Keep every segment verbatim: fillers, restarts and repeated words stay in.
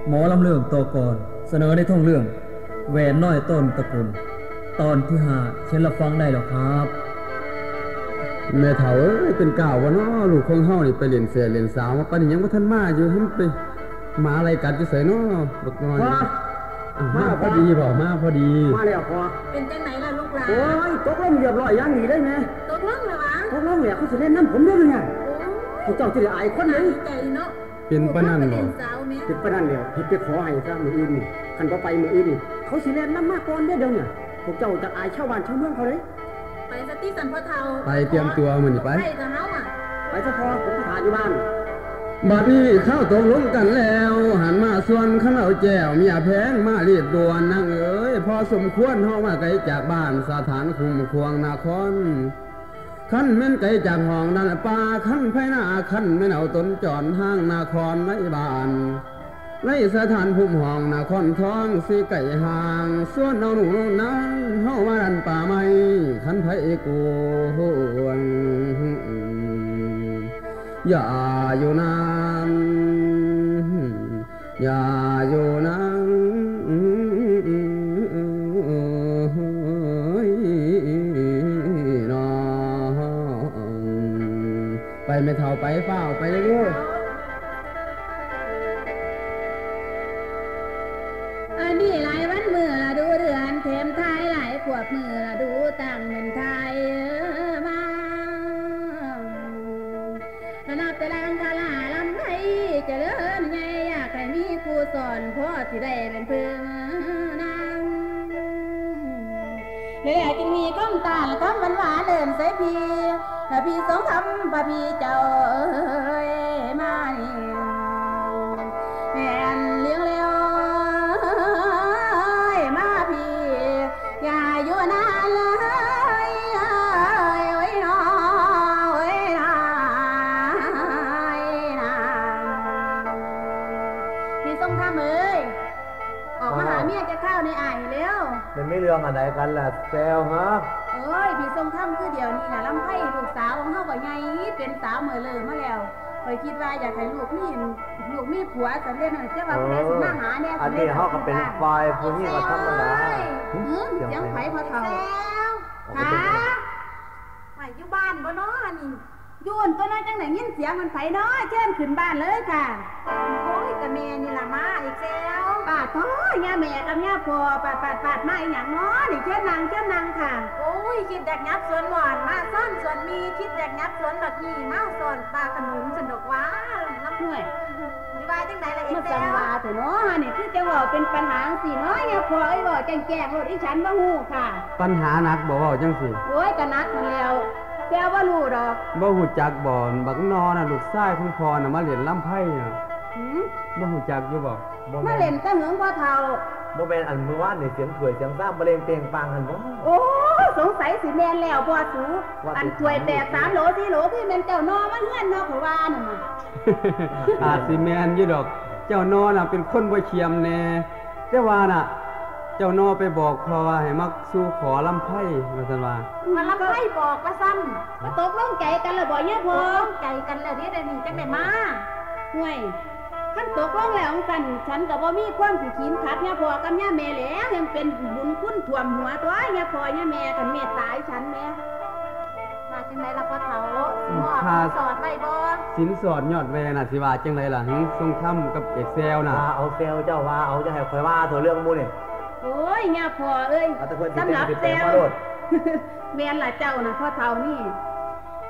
หมอลำเริ่มต่อก่อน เสนอในท่องเรื่อง แหวนน้อยต้นตระกูล ตอนที่ห้า เชิญรับฟังได้แล้วครับ แม่เฒ่าเอ้ย เป็นก้าวบ่น้อ ลูกของเฮานี่ไปเล่นแซ่เล่นสาวมาปานนี้ยังบ่ทันมาอยู่ มันไปหมาอะไรกัดอยู่ไสน้อ บักน้อย พ่อ อ้าว มา มาพอดีบ่ มาพอดี มาแล้วพ่อ เป็นจังไหนล่ะลูกหลาน โอ้ย ตกลงเรียบร้อยอย่างดีเลยแม่ ตกลงแล้วหวา ตกลงแล้ว เขาสิเล่นนำผมเด้อเนี่ย โอ้ย พวกเจ้าสิได้อายคนเด้ ดีใจเนาะ เป็นปานนั้นบ่ ลูกเฮาไปเล่นสาวแม่ เป็นปานนั้นแล้ว เฮ็ดไปขอให้ซะมื้ออื่นนี่ คันบ่ไปมื้ออื่นนี่ เขาสิแล่นนำมาก่อนเด้อเดี๋ยวเนี่ย พวกเจ้าจะอายชาวบ้านชาวเมืองเขาเด้ ไปซะติสันพ่อเฒ่า ไปเตรียมตัวมื้อนี้ไป ไปซะเฮาอะ ไปซะพ่อ ผมสิถ่าอยู่บ้าน บัดนี้เข้าตกลงกันแล้ว หันมาส่วนคันเอาแจ้ว เมียแพงมารีบด่วน นางเอ๋ย พอสมควรเฮามาไกลจากบ้าน สถานคุ้มควงนคร คันแม่นไกลจากห้องนั้นป่า คันไผนา คันแม่นเอาตนจร ห้างนครในบ้าน ในสถานภูมิห้องนครทองสิไกลห่าง ส่วนเอาหนูนางเฮามาดันป่าไม้ คันไผกวน อย่าอยู่นาน อย่าอยู่นาน น้อง ไปแม่เฒ่าไป ฟ้าวไปเร็วๆ อันนี้หลายวันมื้อละดูเดือน แถมท้ายหลายขวบมื้อละดูตั้งแม่นท้ายมา นับแต่ลางคาลาลำไพเจริญใหญ่ อยากให้มีครูสอน พ่อสิได้เป็นเพื่อนนาง แล้วจึงมีคำตานคำหวานหวานเอิ้นใส่พี่ ถ้าพี่ทรงธรรมพระพี่เจ้าเอ้ยมานี่ แม่นเลี้ยงแล้วมาพี่ อย่าอยู่นานเลย โอ้ยน้อ โอ้ยน้อ พี่ทรงธรรมเอ้ย ออกมาหาเมียจะเข้าในอ้ายแล้ว มันมีเรื่องอันใดกันล่ะแซวฮะ โอ้ย พี่ทรงธรรมคือเดี๋ยวนี้น่ะ ลำไพลูกสาวของเฮาก็ใหญ่เป็นสาวเมื่อเลิกมาแล้ว ข้อยคิดว่าอยากให้ลูกมี ลูกมีผัวสำเร็จน่ะ แต่ว่าผู้ใดสิมาหาแน่ อันนี้เฮาก็เป็นฝ่ายผู้หญิงก็ธรรมดา หืม เสียงไผ เสียงไผพ่อเฒ่า แซว ค่ะ ว่าอยู่บ้านบ่น้อนี่ อยู่หั่นตั๊วเนาะ จั่งได้ยินเสียงมันไผน้อ เชิญขึ้นบ้านเลยค่ะ โอ้ย กะแม่นี่ล่ะมาอีกแล้ว ปาดโธ่ ย่าแม่กับย่าพ่อ ปาด ปาด ปาด มาอีหยังน้อนี่ เชิญนั่ง เชิญนั่งค่ะ โอ้ย คิดอยากหยับสวนหม่อน มาซ่อนสวนมี คิดอยากหยับสวนบักหยี่ มาซ่อนปลาขนุน ซั่นดอกว่า ลำห้วย สิว่าจั่งใดล่ะ มาสั่งว่าแต่เนาะ นี่คือจั่งเว้าเป็นปัญหาจั่งซี้เนาะ ย่าพ่อเอ้ย เว้าแจ้งๆโลด อีฉันบ่ฮู้ค่ะ ปัญหาหนักบ่ เว้าจั่งซี้ โอ้ย ก็หนักนั่นแหล้ว แต่บ่ฮู้ดอก บ่ฮู้จักบ่ บักนอน่ะ ลูกชายของพ่อน่ะ มาเล่นลำไพน่ะ หืม บ่ฮู้จักอยู่บ่ บ่แม่น มาเล่นแต่เหิงพ่อเฒ่า บ่แม่นอันมื้อวานนี่เสียงถ้วยเสียงชามเปล่งเปล่งปังหั่นบ่ โอ้ สงสัยสิแม่นแล้วพ่อสู ว่า อันถ้วยแตกสามโหลสี่โหล คือแม่นเจ้านอมาเฮือนเนาะ ข้อยว่านั่นน่ะ อาจสิแม่นอยู่ดอก เจ้านอน่ะเป็นคนบ่เขี้ยมแน่ แต่ว่าน่ะ เจ้านอไปบอกพ่อว่าให้มาสู่ขอลำไพ ว่าซั่นว่า ว่าลำไพบอกว่าซั่น มาตกลงใจกันแล้วบ่เนี่ยพ่อ ตกลงใจกันแล้วเด้ เดี๋ยวนี้จั่งได้มา ห่วย คันตกลงแล้วจั่งซั่น ฉันก็บ่มีความสิขีนขัดเนี่ยพ่อกับเนี่ยแม่แล้ว ยังเป็นบุญคุณท่วมหัวตัวยายพ่อยายแม่ คันเมตตาให้ฉันแน่ ว่าจั่งใดล่ะพ่อเฒ่า สิมอบ ค่า สินสอดไว้บ่ สินสอดยอดแหวนน่ะ สิว่าจั่งใดล่ะ หึ ทรงธรรมกับเอกแซวน่ะ ว่าเอาแซวเจ้าว่าเอา อย่าให้ข้อยว่าเถาะเรื่องหมู่นี่ โอ้ย ย่าพ่อเอ้ย เอาแต่เพิ่นสิ สำหรับ แต่งสิแต่ง แซว มาโลด แม่นล่ะเจ้าน่ะพ่อเฒ่านี่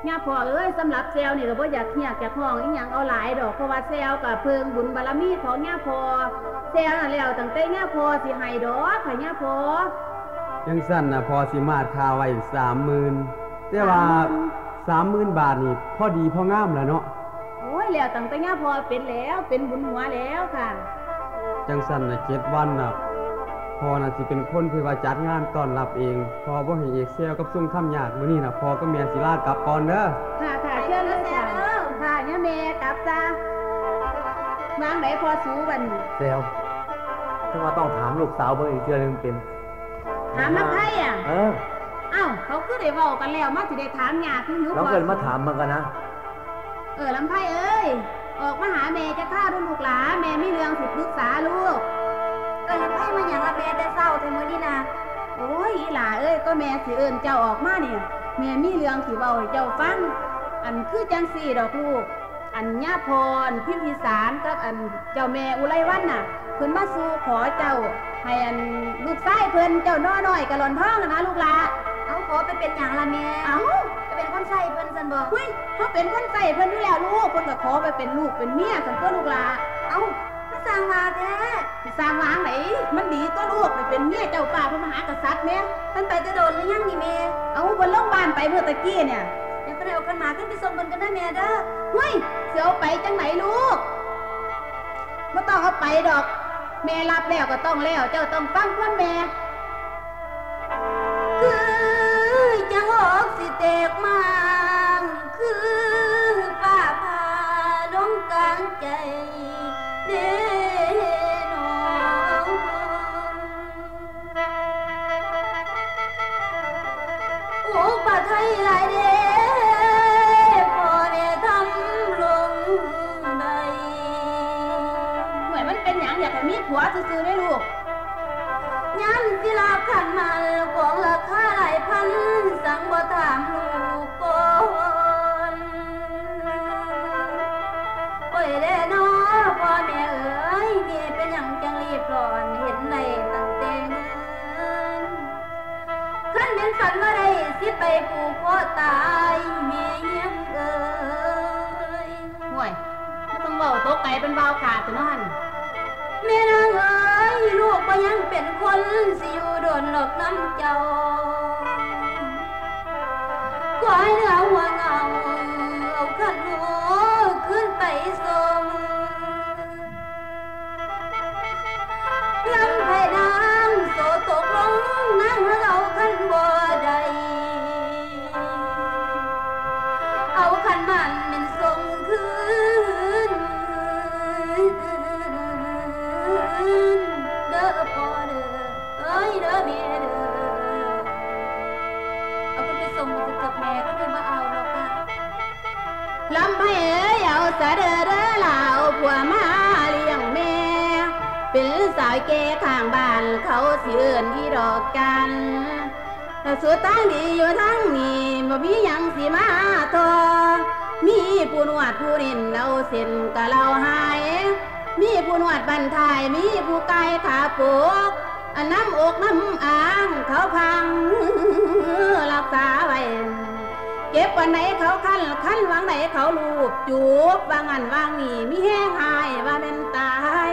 ย่าพ่อเอ้ย สำหรับแซวนี่ก็บ่อยากเฮียกอยากฮ้องอีหยังเอาหลายดอก เพราะว่าแซวก็เพิ่งบุญบารมีของย่าพ่อ แซวน่ะแล้วตั้งแต่ย่าพ่อสิให้ดอกค่ะย่าพ่อ จั่งซั่นน่ะ พ่อสิมาดค่าไว้สามหมื่น แต่ว่า สามหมื่น สามหมื่นบาทนี่พอดีพองามแล้วเนาะ โอ้ย แล้วตั้งแต่ย่าพ่อเป็นแล้ว เป็นบุญหัวแล้วค่ะ จั่งซั่นน่ะ เจ็ดวันน่ะ พ่อน่ะสิเป็นคนที่ว่าจัดงานต้อนรับเอง พ่อบ่ให้เอกแซวกับทรงธรรมยาก มื้อนี้น่ะ พ่อกับแม่สิลากลับก่อนเด้อ ค่ะ ค่ะ เชิญเลยค่ะ ค่ะ ย่าแม่กลับซะ วางไหนพ่อสูบัดนี้ แซว ถึงว่าต้องถามลูกสาวเบิ่งอีกเทื่อนึงเป็น ถามนำไผอะ เออ อ้าว เขาคือได้เว้ากันแล้ว มาสิได้ถามยากคือหิว ลองเอิ้นมาถามมันกันนะ เออ ลำไพเอ้ย ออกมาหาแม่จักคราวดูลูกหลา แม่มีเรื่องสิปรึกษาลูก เอิ้นลำไพมาหยังล่ะแม่แต่เช้าแท้มื้อนี้นะ โอ้ย อีหล่าเอ้ย ก็แม่สิเอิ้นเจ้าออกมาเนี่ย แม่มีเรื่องสิเว้าให้เจ้าฟัง อันคือจั่งซี้ดอกลูก อันญาพรพิมพิสารกับอันเจ้าแม่อุไรวรรณน่ะ เพิ่นมาสู่ขอเจ้า ให้อันลูกชายเพิ่น เจ้าน้อน้อยกะหล่อนทองหั้นนะลูกหล่า เอ้า ขอไปเป็นหยังล่ะแม่ เอ้า ไปเป็นคนใช้เพิ่นซั้นบ่ เฮ้ย เฮาเป็นคนใช้เพิ่นอยู่แล้วลูก เพิ่นก็ขอไปเป็นลูกเป็นเมียซั้นตั๊วลูกหล่า เอ้า คือสร้างว่าแท้ สิสร้างว่าจั่งใด มันดีตั๊วลูก ไปเป็นเมียเจ้าฟ้าพระมหากษัตริย์แหม เพิ่นไปแต่โดนหรือยังนี่แม่ เอ้า เพิ่นลงบ้านไปเมื่อตะกี้เนี่ย เดี๋ยวเพิ่นเอาขันหมากขึ้นไปส่งเพิ่นกันเด้อแม่เด้อ เฮ้ย สิเอาไปจั่งใดลูก บ่ต้องเอาไปดอก แม่รับแล้วก็ต้องแล้ว เจ้าต้องฟังความแม่ คือจั่งอกสิแตกมาง คือฟ้าผ่าลงกลางใจเด้น้อง อุปไทยหลายเด้ พ่อแม่ทำลงได้ ห่วย มันเป็นหยังอยากให้มีผัวซื่อๆเด้ลูก ยามสิลาขันหมาก ของราคาหลายพัน สั่งบ่ถามลูกก่อน โอ้ยแลน้อ พ่อแม่เอ๋ย แม่เป็นหยังจั่งรีบร้อน เห็นได้ตั้งแต่เนิ่น คันแม่นฝันว่าได้สิไปผูกคอตาย แม่เฮียงเอ๋ย ห่วย มันต้องเว้าตกไกเป็นวาวขาดตัวนั่น แม่นางเอ๋ย ลูกบ่ยังเป็นคน สิอยู่โดนดอกนำเจ้า ขอให้เหนือหัวเงา เอาขันหมากขึ้นไปส่ง ลำไพนางโสตกลง นางเอาขันบ่ได้ เอาขันหมากแม่นส่งคืน เด้อพ่อเด้อ เอ้ยเด้อแม่เด้อ เอาขึ้นไปส่งกับแม่ ก็เลยบ่เอาดอกค่ะ ลำไพเอ๋ย เอาซะเด้อเด้อหล่า เอาผัวมาเลี้ยงแม่ เป็นสาวแก่ข้างบ้านเขาสิเอิ้นอีดอกจัน ถ้าสุดทางดีอยู่ทางนี้ บ่มีหยังสิมาทอ มีผู้นวดผู้เน้นเอาเส้นกะเหลาหาย มีผู้นวดบั้นท้าย มีผู้กายขาปก อันน้ำอกน้ำอ่างเขาพัง รักษาไว้ เจ็บวันไหนเขาคัน คันวังไหนเขาลูบจูบ ว่างั้นว่างี้ มีแฮงหายว่าแม่นตาย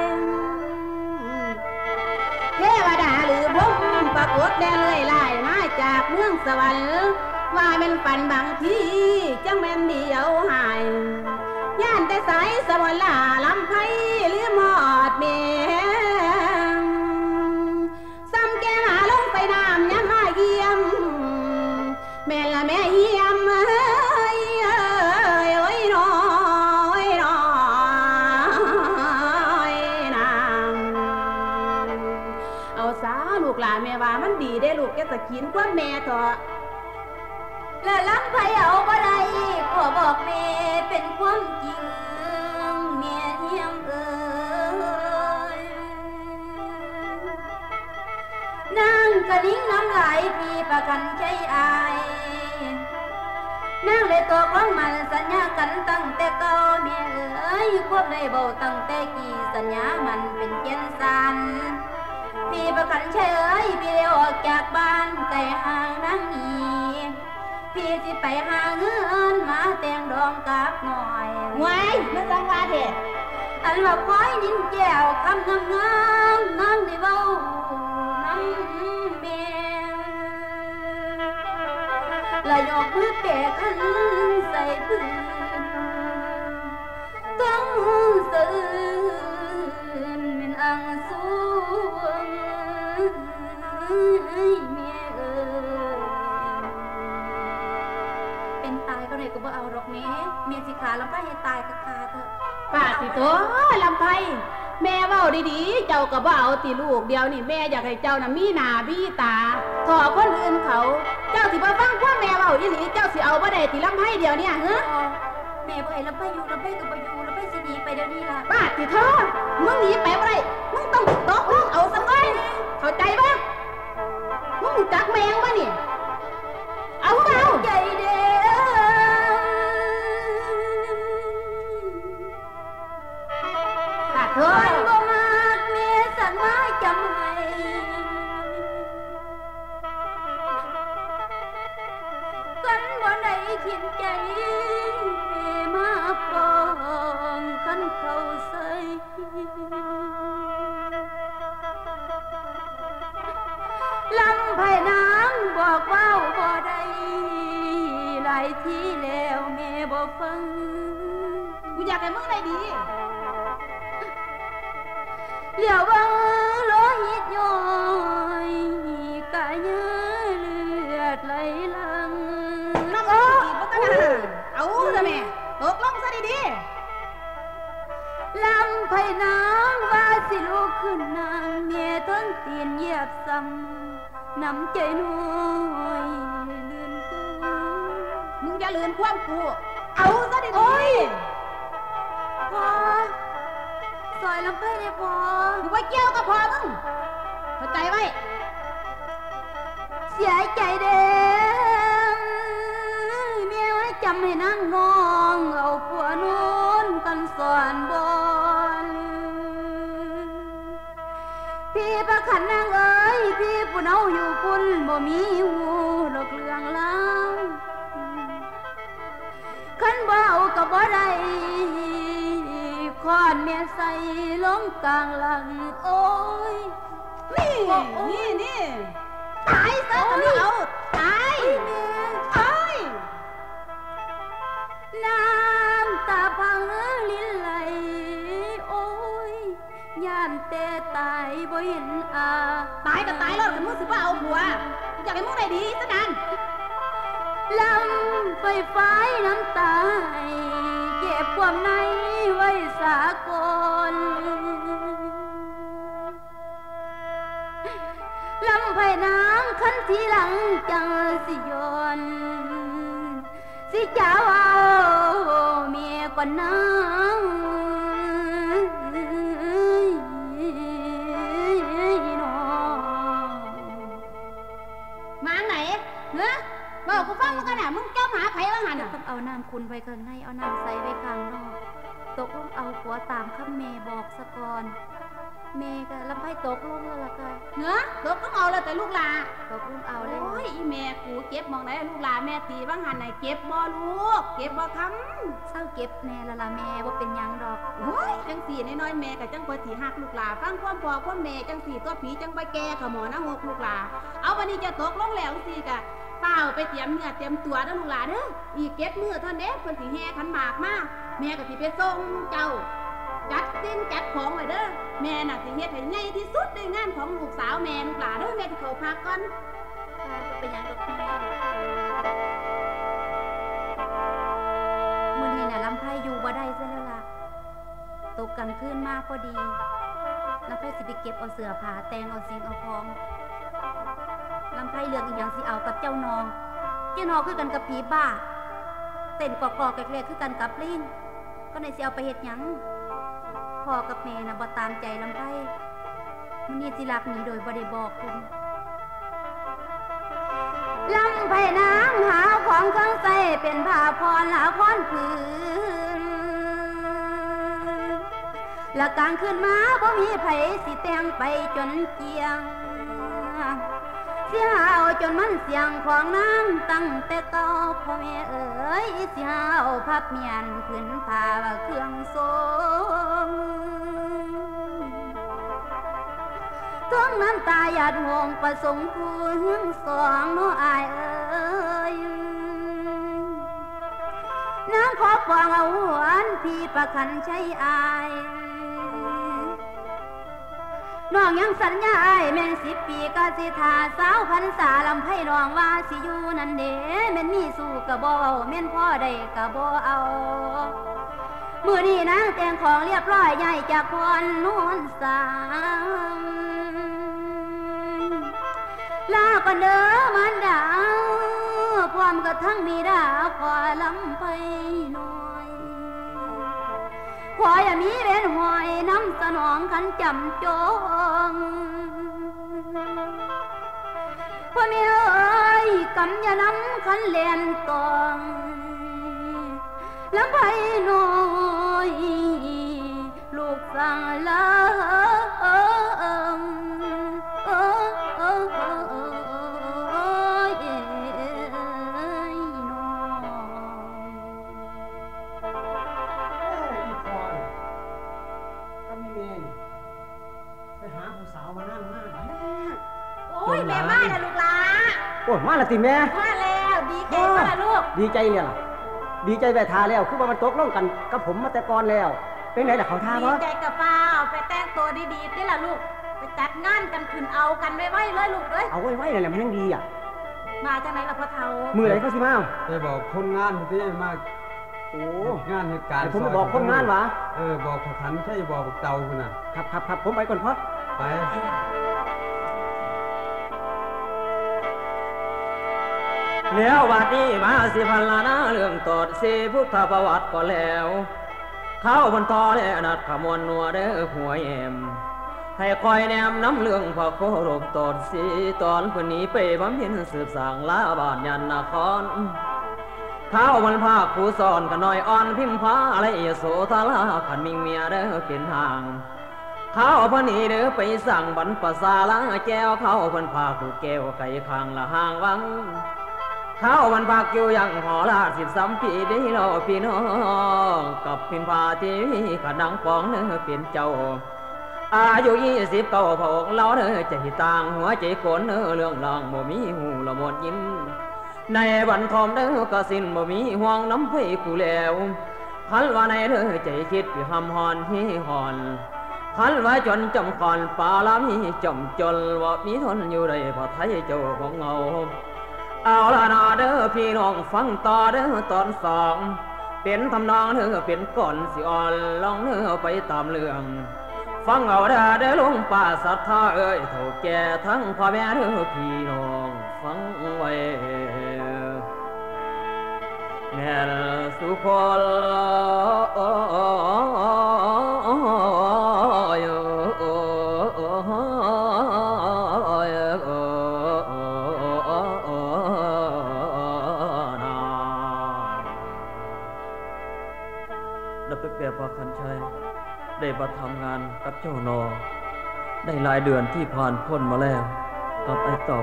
เทวดาหรือพรหมปรากฏแดนเลื่อยลายมาจากเมืองสวรรค์ ว่าแม่นฝันบางที จังแม่นเดียวหาย ย่านแต่สายสวรรค์ลาลำไพลืมฮอดแม่ ซ้ำแก่มาลงไปน้ำยามมาเยี่ยม แม่ละแม่เยี่ยมเอ้ยเอ้ย โอ้ยน้อยน้อยนาง เอาซะลูกหลานแม่ว่ามันดีเด้ลูก แกสะกินความแม่เถาะ และลำไพเอาบ่ได้ ขอบอกแม่เป็นความจริง แม่เยี่ยมเอ้ย นางกะนิ่งน้ำลายพี่ประกันใจอาย นางเลยตกลงมันสัญญากันตั้งแต่เก่า แม่เอ๋ย ควบได้เบาตั้งแต่กี่สัญญามันเป็นแก่นสาร พี่ประกันใจเอ๋ย พี่ได้ออกจากบ้านไกลห่างนางนี้ พี่สิไปหาเงินมาแต่งดองกับน้อย ว้าย มันจังว่าแท้ อันว่าคอยนินแก้วคำงามๆ นางได้เว้านำแม่ และยกมือแปะคันใส่พื้น ต้องสะอื้นเป็นอังสูง แม่เอ๋ย เป็นตายก็ได้ก็บ่เอาดอกแม่ แม่สิขาลำไพให้ตายก็ขาเถอะ ป้าสิโต ลำไพ แม่เว้าดีๆ เจ้าก็บ่เอาติลูก เดี๋ยวนี้แม่อยากให้เจ้าน่ะมีหน้ามีตา เถาะคนอื่นเขา เจ้าสิบ่ฟังความแม่เว้าอีหลี เจ้าสิเอาบ่ได้ติลำไพเดี๋ยวเนี้ย เฮ้อ แม่บ่ให้ลำไพอยู่ ลำไพก็บ่อยู่ ลำไพสิหนี ไปเดี๋ยวนี้ล่ะ ป้าติโทษ มึงหนีไปบ่ได้ มึงต้องตกลงเอาซะก่อน เข้าใจบ่ มึงรู้จักแม่งบ่นี่ เอาเอา ใจเด้อ ป้าโทษ คนบ่มักแม่สั่งมาจำให้ คันบ่ได้คิดใจมาปองคันเข้าใส่ ลำไพนางบอกเว้าบ่ได้ หลายทีแล้วแม่บ่ฟัง กูอยากให้มึงได้ดี เหลียวเบิ่งโลหิตย้อย กะเยื่อเลือดไหลหลั่ง น้องเอ้ย บ่ต้องหา เอาซะแม่ ตกลงซะดีๆ ลำไพนางว่าสิลุกขึ้นนั่ง แม่ทนตีนเหยียบซ้ำ น้ำใจน้อยลื่นกู มึงอย่าลื่นความกู เอาซะดีๆ โอ๊ย พ่อ ซอยลำไพแด่พ่อ กูบ่เกี่ยวกับพ่อมึง เข้าใจไว้ เสียใจเด้อ แม่ว่าจำให้นางน้อง เอาผัวนอนกันสอนบอน พี่ประคันนางเอ้ย พี่ผู้เนาอยู่พุ่นบ่มีฮู้ดอกเรื่องราว คันบ่เอาก็บ่ได้ ค้อนแม่ใส่ลงกลางหลัง โอ้ย นี่ โอ้ย นี่ นี่ ตายซะ โอ้ย ถ้าบ่เอา ตาย โอ้ย แม่ ตาย น้ำตาพังลินไหล โอ้ย ย่านแต่ตายบ่เห็นอา ตายก็ตายแล้ว คันมึงสิบ่เอาผัว อยากให้มึงได้ดีซะนั่น ลำไฟฟ้ายน้ำตา เก็บความในไว้สาก่อน ลำไพนางคันทีหลังจังสิย้อน สิจ๋าเว้าเมียก่อนนางน้อง มาอันไหน เฮ้อ บอกกูฟังมึงกันน่ะ มึงจมหาไผว่าหั่นน่ะ ต้องเอาน้ำขุ่นไว้ข้างใน เอาน้ำใสไว้ข้างนอก ตกลงเอาผัวตามคำแม่บอกซะก่อน แม่ก็ลำไพตกลงแล้วล่ะค่ะ เนาะ ตกลงเอาแล้วแต่ลูกหล่า ตกลงเอาแล้ว โอ้ย อีแม่กูเจ็บหม่องไหนลูกหล่า แม่ตีว่าหั่นน่ะ เจ็บบ่ลูก เจ็บบ่คำ เศร้าเจ็บแน่ละล่ะแม่ บ่เป็นหยังดอก โอ้ย จังสี่น้อยๆ แม่ก็จังค่อยสิฮักลูกหล่า ฟังความพ่อความแม่จังสี่ตัว ผีจังบ่แก่เข้าหม้อหน้าหกลูกหล่า เอาบัดนี้จะตกลงแล้วจังสี่ก็ ฟ้าวไปเตรียมเนื้อเตรียมตัวเด้อลูกหล่าเด้อ อีกเจ็ดมื้อเท่านั้นเด้ เพิ่นสิแห่ขันหมากมา แม่ก็สิไปส่งเจ้า จัดสิ่งจัดของไว้เด้อ แม่น่ะสิเฮ็ดให้ใหญ่ที่สุดในงานของลูกสาวแม่ลูกหล่าเด้อ แม่สิเข้าพักก่อน เป็นหยังดอกแม่ มื้อนี้น่ะลำไพอยู่บ่ได้ซะแล้วล่ะ ตกกลางคืนมาพอดี ลำไพสิไปเก็บเอาเสื้อผ้า แต่งเอาสิ่งเอาของ ลำไพเลือกอีหยังสิเอากับเจ้านอ เจ้านอคือกันกับผีบ้า เต้นกอกๆแกรกๆคือกันกับลิง ก็ไหนสิเอาไปเฮ็ดหยัง พ่อกับแม่น่ะบ่ตามใจลำไพ มื้อนี้สิลักหนีโดยบ่ได้บอกเพิ่น ลำไพนางหาของเครื่องใช้เป็นผ้าผ่อนละผ่อนผืน ละกลางคืนมาบ่มีไผสิแต่งไปจนเกี่ยง สิหาเอาจนมันเสี่ยงของนางตั้งแต่เก่าพ่อแม่เอ๋ย สิหาเอาพับเมียนผืนผ้าเครื่องทรง ทั้งน้ำตาหยาดห่วงประสงค์ผู้หึงสองเนาะอ้ายเอ๋ย นางขอปองเอาหวนพี่ประคันชัยอ้าย น้องยังสัญญาอ้ายแม่นสิบปีก็สิท่า สาวพรรษาลำไพน้องว่าสิอยู่นั่นเด้ แม่นมีสู้ก็บ่เอา แม่นพ่อได้ก็บ่เอา มื้อนี้นางแต่งของเรียบร้อย ย้ายจากพรนอนสาง ลาก่อนเด้อมารดา พร้อมกระทั่งบิดาขอลำไพน้อย ค ขออย่ามีเวรหอยนำสนองขันจำจอง พ่อแม่เอ้ย กำอย่านำขันแหลมตอง ลำไพน้อย ลูกสั่งลา เอ้ยน้อง เอ้ย อีพ่อนี่ กับอีแม่นี่ ไปหาผู้สาวมานานมากแท้ โอ้ย แม่มาแล้วลูกหลา โอ้ย มาแล้วติแม่ มาแล้ว ดีใจบ่ล่ะลูก ดีใจเนี่ยล่ะ ดีใจไว้ท่าแล้ว คือว่ามันตกลงกันกับผมมาแต่ก่อนแล้ว เป็นไงล่ะ เขาท่าบ่ ดีใจกับฟ้าว ไปแต่งตัวดีๆ ติล่ะลูก ไปจัดงานกันขึ้นเอากันไวๆ เลยลูกเอ้ย เอาไวๆ นั่นแหละมันยังดีอ่ะ มาจังไหนล่ะพ่อเฒ่า มื้อใดเขาสิมา ไปบอกคนงานที่มา โอ้ งานเหตุการณ์ ให้ผมไปบอกคนงานหวา เออ บอกพ่อขันใช่บอกเต่าพุ่นน่ะ ครับครับครับ ผมไปก่อนพ่อ ไป แล้วบัดนี้มาสิพันละนาเรื่องตอดสีพุทธประวัติก็แล้ว เขาบนทอและนัดขมวลนัวเด้อหัวแอม ให้คอยแนมน้ำเรื่องพระโครบตอดสีตอนเพิ่นหนีไปบำเพ็ญสืบสร้างลาบ้านยันนคร เขามันภาคผู้สอนขน้อยอ่อนพิมพาและยโสธราขันมิงเมียเด้อเป็นห่าง เขาเพิ่นหนีเด้อไปสั่งบรรพศาลาแก้ว เขาเพิ่นพาผู้แก้วไก่ข้างละห่างวัง เขามันพักอยู่ยังหอลาสิบสามปีได้รอพี่น้อง กับพิมพาทีวีขนังปองเด้อเป็นเจ้า อายุยี่สิบเก้าพระองค์เล่าเด้อใจต่างหัวใจคนเด้อเรื่องรางบ่มีหูละหมดยิน ในวันทอมเด้อกะสิ้นบ่มีห่วงน้ำไฟกูแล้ว คันว่าในเด้อใจคิดอยู่หำหอนที่หอน คันว่าจนจำก่อนปาลามีจำจนว่ามีทนอยู่ได้พระไทยเจ้าของเงา เอาละนาเด้อพี่น้องฟังต่อเด้อตอนสอง เป็นทำนองเด้อเป็นก่อนสิอ่อนลองเด้อไปตามเรื่อง ฟังเอาเด้อเด้อลุงป้าศรัทธาเอ้ยเฒ่าแก่ทั้งพ่อแม่เด้อพี่น้องฟังไว้ แม่นสุคน นับตั้งแต่พระคันชัยได้มาทำงานกับเจ้านอ ได้หลายเดือนที่ผ่านพ้นมาแล้ว กับไอ้เต่า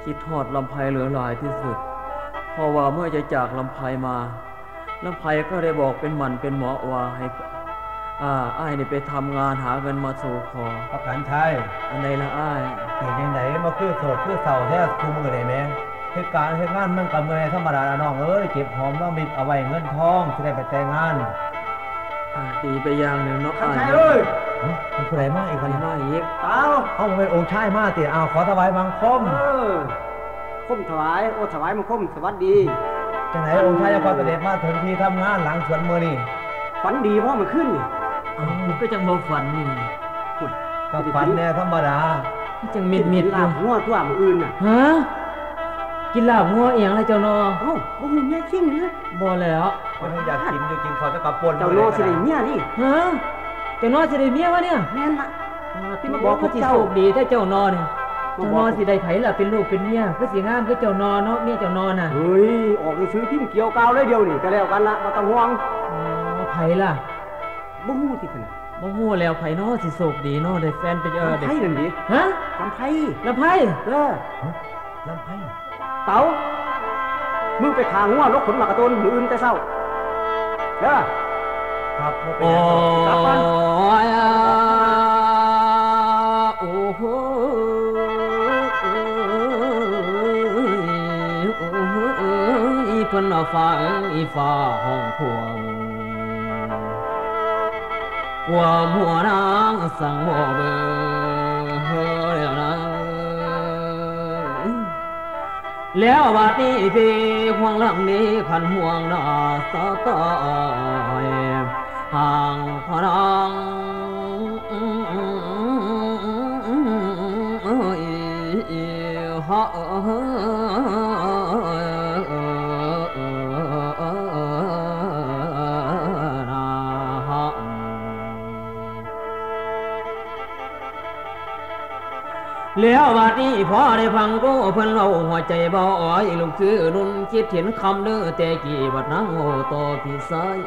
คิดฮอดลำไพเหลือหลายที่สุด เพราะว่าเมื่อจะจากลำไพมา ลำไพก็ได้บอกเป็นหมันเป็นหมอว่าให้ อ่า อ้ายนี่ไปทำงานหาเงินมาสู่ขอ ประกันชัย อันใดละอ้าย เป็นจังใดมาคือโศกคือเศร้าแท้ซุมื้อนี่แหม เฮ็ดการเฮ็ดงานมันก็เมื่อยธรรมดาล่ะน้องเอ้ย เก็บหอมรอมริบเอาไว้เงินทองสิได้ไปแต่งงาน อ่า ดีไปอย่างหนึ่งเนาะ คันชัย อ้าย เอ้ย หึ มีผู้ใดมาอีกวะเนี่ย มาอีก เอ้า เอ้า มันเป็นองค์ชายมาติ อ้าว ขอถวายบังคม เออ คมถวาย โอ้ ถวายบังคม สวัสดี จังไหนองค์ชายนครเสด็จมาถึงที่ทำงานหลังสวนมื้อนี้ ฝันดีบ่เมื่อคืนนี่ เอ้า ก็จังบ่ฝันนี่ ก็ฝันแน่ธรรมดา จังมิดๆ อยู่ กินลาบงัวตัวมื้ออื่นน่ะ ฮะ กินลาบงัวอีหยังล่ะเจ้านอ เอ้า บ่ฮู้เมียคิงหรือ บ่แล้ว เพิ่นอยากกินอยู่กินข้าวจะกลับป่น เจ้านอสิได้เมียนี่ ฮะ เจ้านอสิได้เมียวะเนี่ย แม่นละ อ่า ที่มาบอกพวกเจ้า สิโชคดีแท้เจ้านอเนี่ย มาบอก เจ้านอสิได้ไผล่ะเป็นลูกเป็นเมีย คือสิงามคือเจ้านอเนาะ เมียเจ้านอน่ะ เฮ้ย ออกหนังสือพิมพ์เกี่ยวกาวเลยเดียวนี่ ก็แล้วกันละ บ่ต้องห่วง อ๋อ ไผล่ะ บ่ฮู้ติขนาด บ่ฮู้แล้วไผน้อสิโชคดีน้อได้แฟนเป็น เออ ลำไพนั่นดิ ฮะ ลำไพ ลำไพ เออ ลำไพ เต๋า มึงไปฆ่างัวลกขนหมากกะโตนมื้ออื่นแต่เช้า เด้อ ครับ บ่เป็นหยังดอก กลับก่อน โอ้ย โอ้โห โอ้โห อีเพิ่นเอาฟ้า อีฟ้าห้องพวง ความหัวนางสั่งบ่เบิ่งแล้วนะ แล้วบัดนี้พี่ห่วงหลังนี้คันห่วงหน้าสะตาย ห่างพระนางฮะ นา แล้วบัดนี้พอได้ฟังกูเพิ่นเว้าหัวใจเบาอ้อยลุกคือนุ่นคิดเห็นคำเด้อแต่กี้บัดนางโอ้ต่อพี่ชาย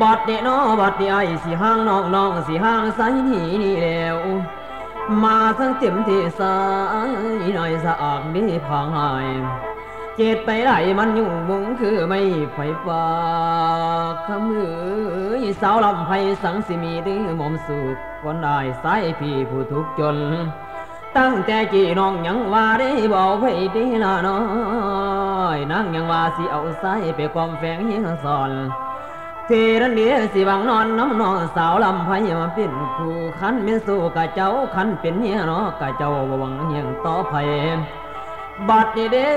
บัดนี้เนาะบัดนี้ไอ้ายสิห่างน้องน้องสิห่างสายนี้นี่แล้ว มาสังเต็มที่สายน้อยสะอางดีพางหาย เจ็ดไปไหลมันยุ่งมุงคือไม่ไฟฟ้าขมือสาวลำไพสังสิมีดื้อมอมสุขคนอายสายพี่ผู้ทุกข์จน ตั้งแต่กี้น้องยังว่าได้บ่เอาไผเด้ละน้อยนางยังว่าสิเอาใส่ไปความแฝงเฮียงสอนเทรันเดียสิบังนอนน้ำน้องสาวลำไพมาเป็นคู่คันเป็นสู้กะเจ้าคันเป็นเมียเนาะกะเจ้าบ่หวังเฮียงต่อไผบัดนี้เด้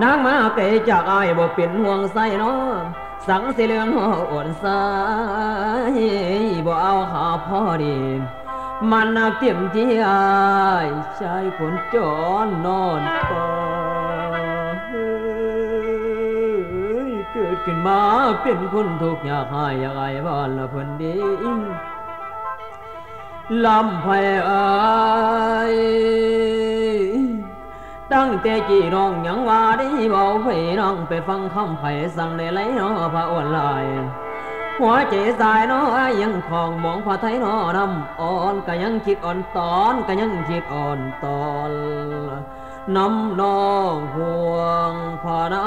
นางมาไกลจากอ้ายบ่เป็นห่วงใส่เนาะ สังสิเรื่องหัวอ่อนสายบ่เอาหาพอดีมันนักเตรียมที่อายชายคนจรนอนป่าเฮ้ยเกิดขึ้นมาเป็นคนทุกข์ยากหายอยากอายบ้านละเพิ่นดี ลำไพเอ้ยตั้งแต่กี้น้องยังว่าได้เว้าไพน้องไปฟังคำไพสั่งได้ไหลนอพระอ่อนหลายหัวใจสายนอยังของมองพระไทยนอนำอ่อนก็ยังคิดอ่อนตอนก็ยังคิดอ่อนตอน น้ำนองห่วงพานา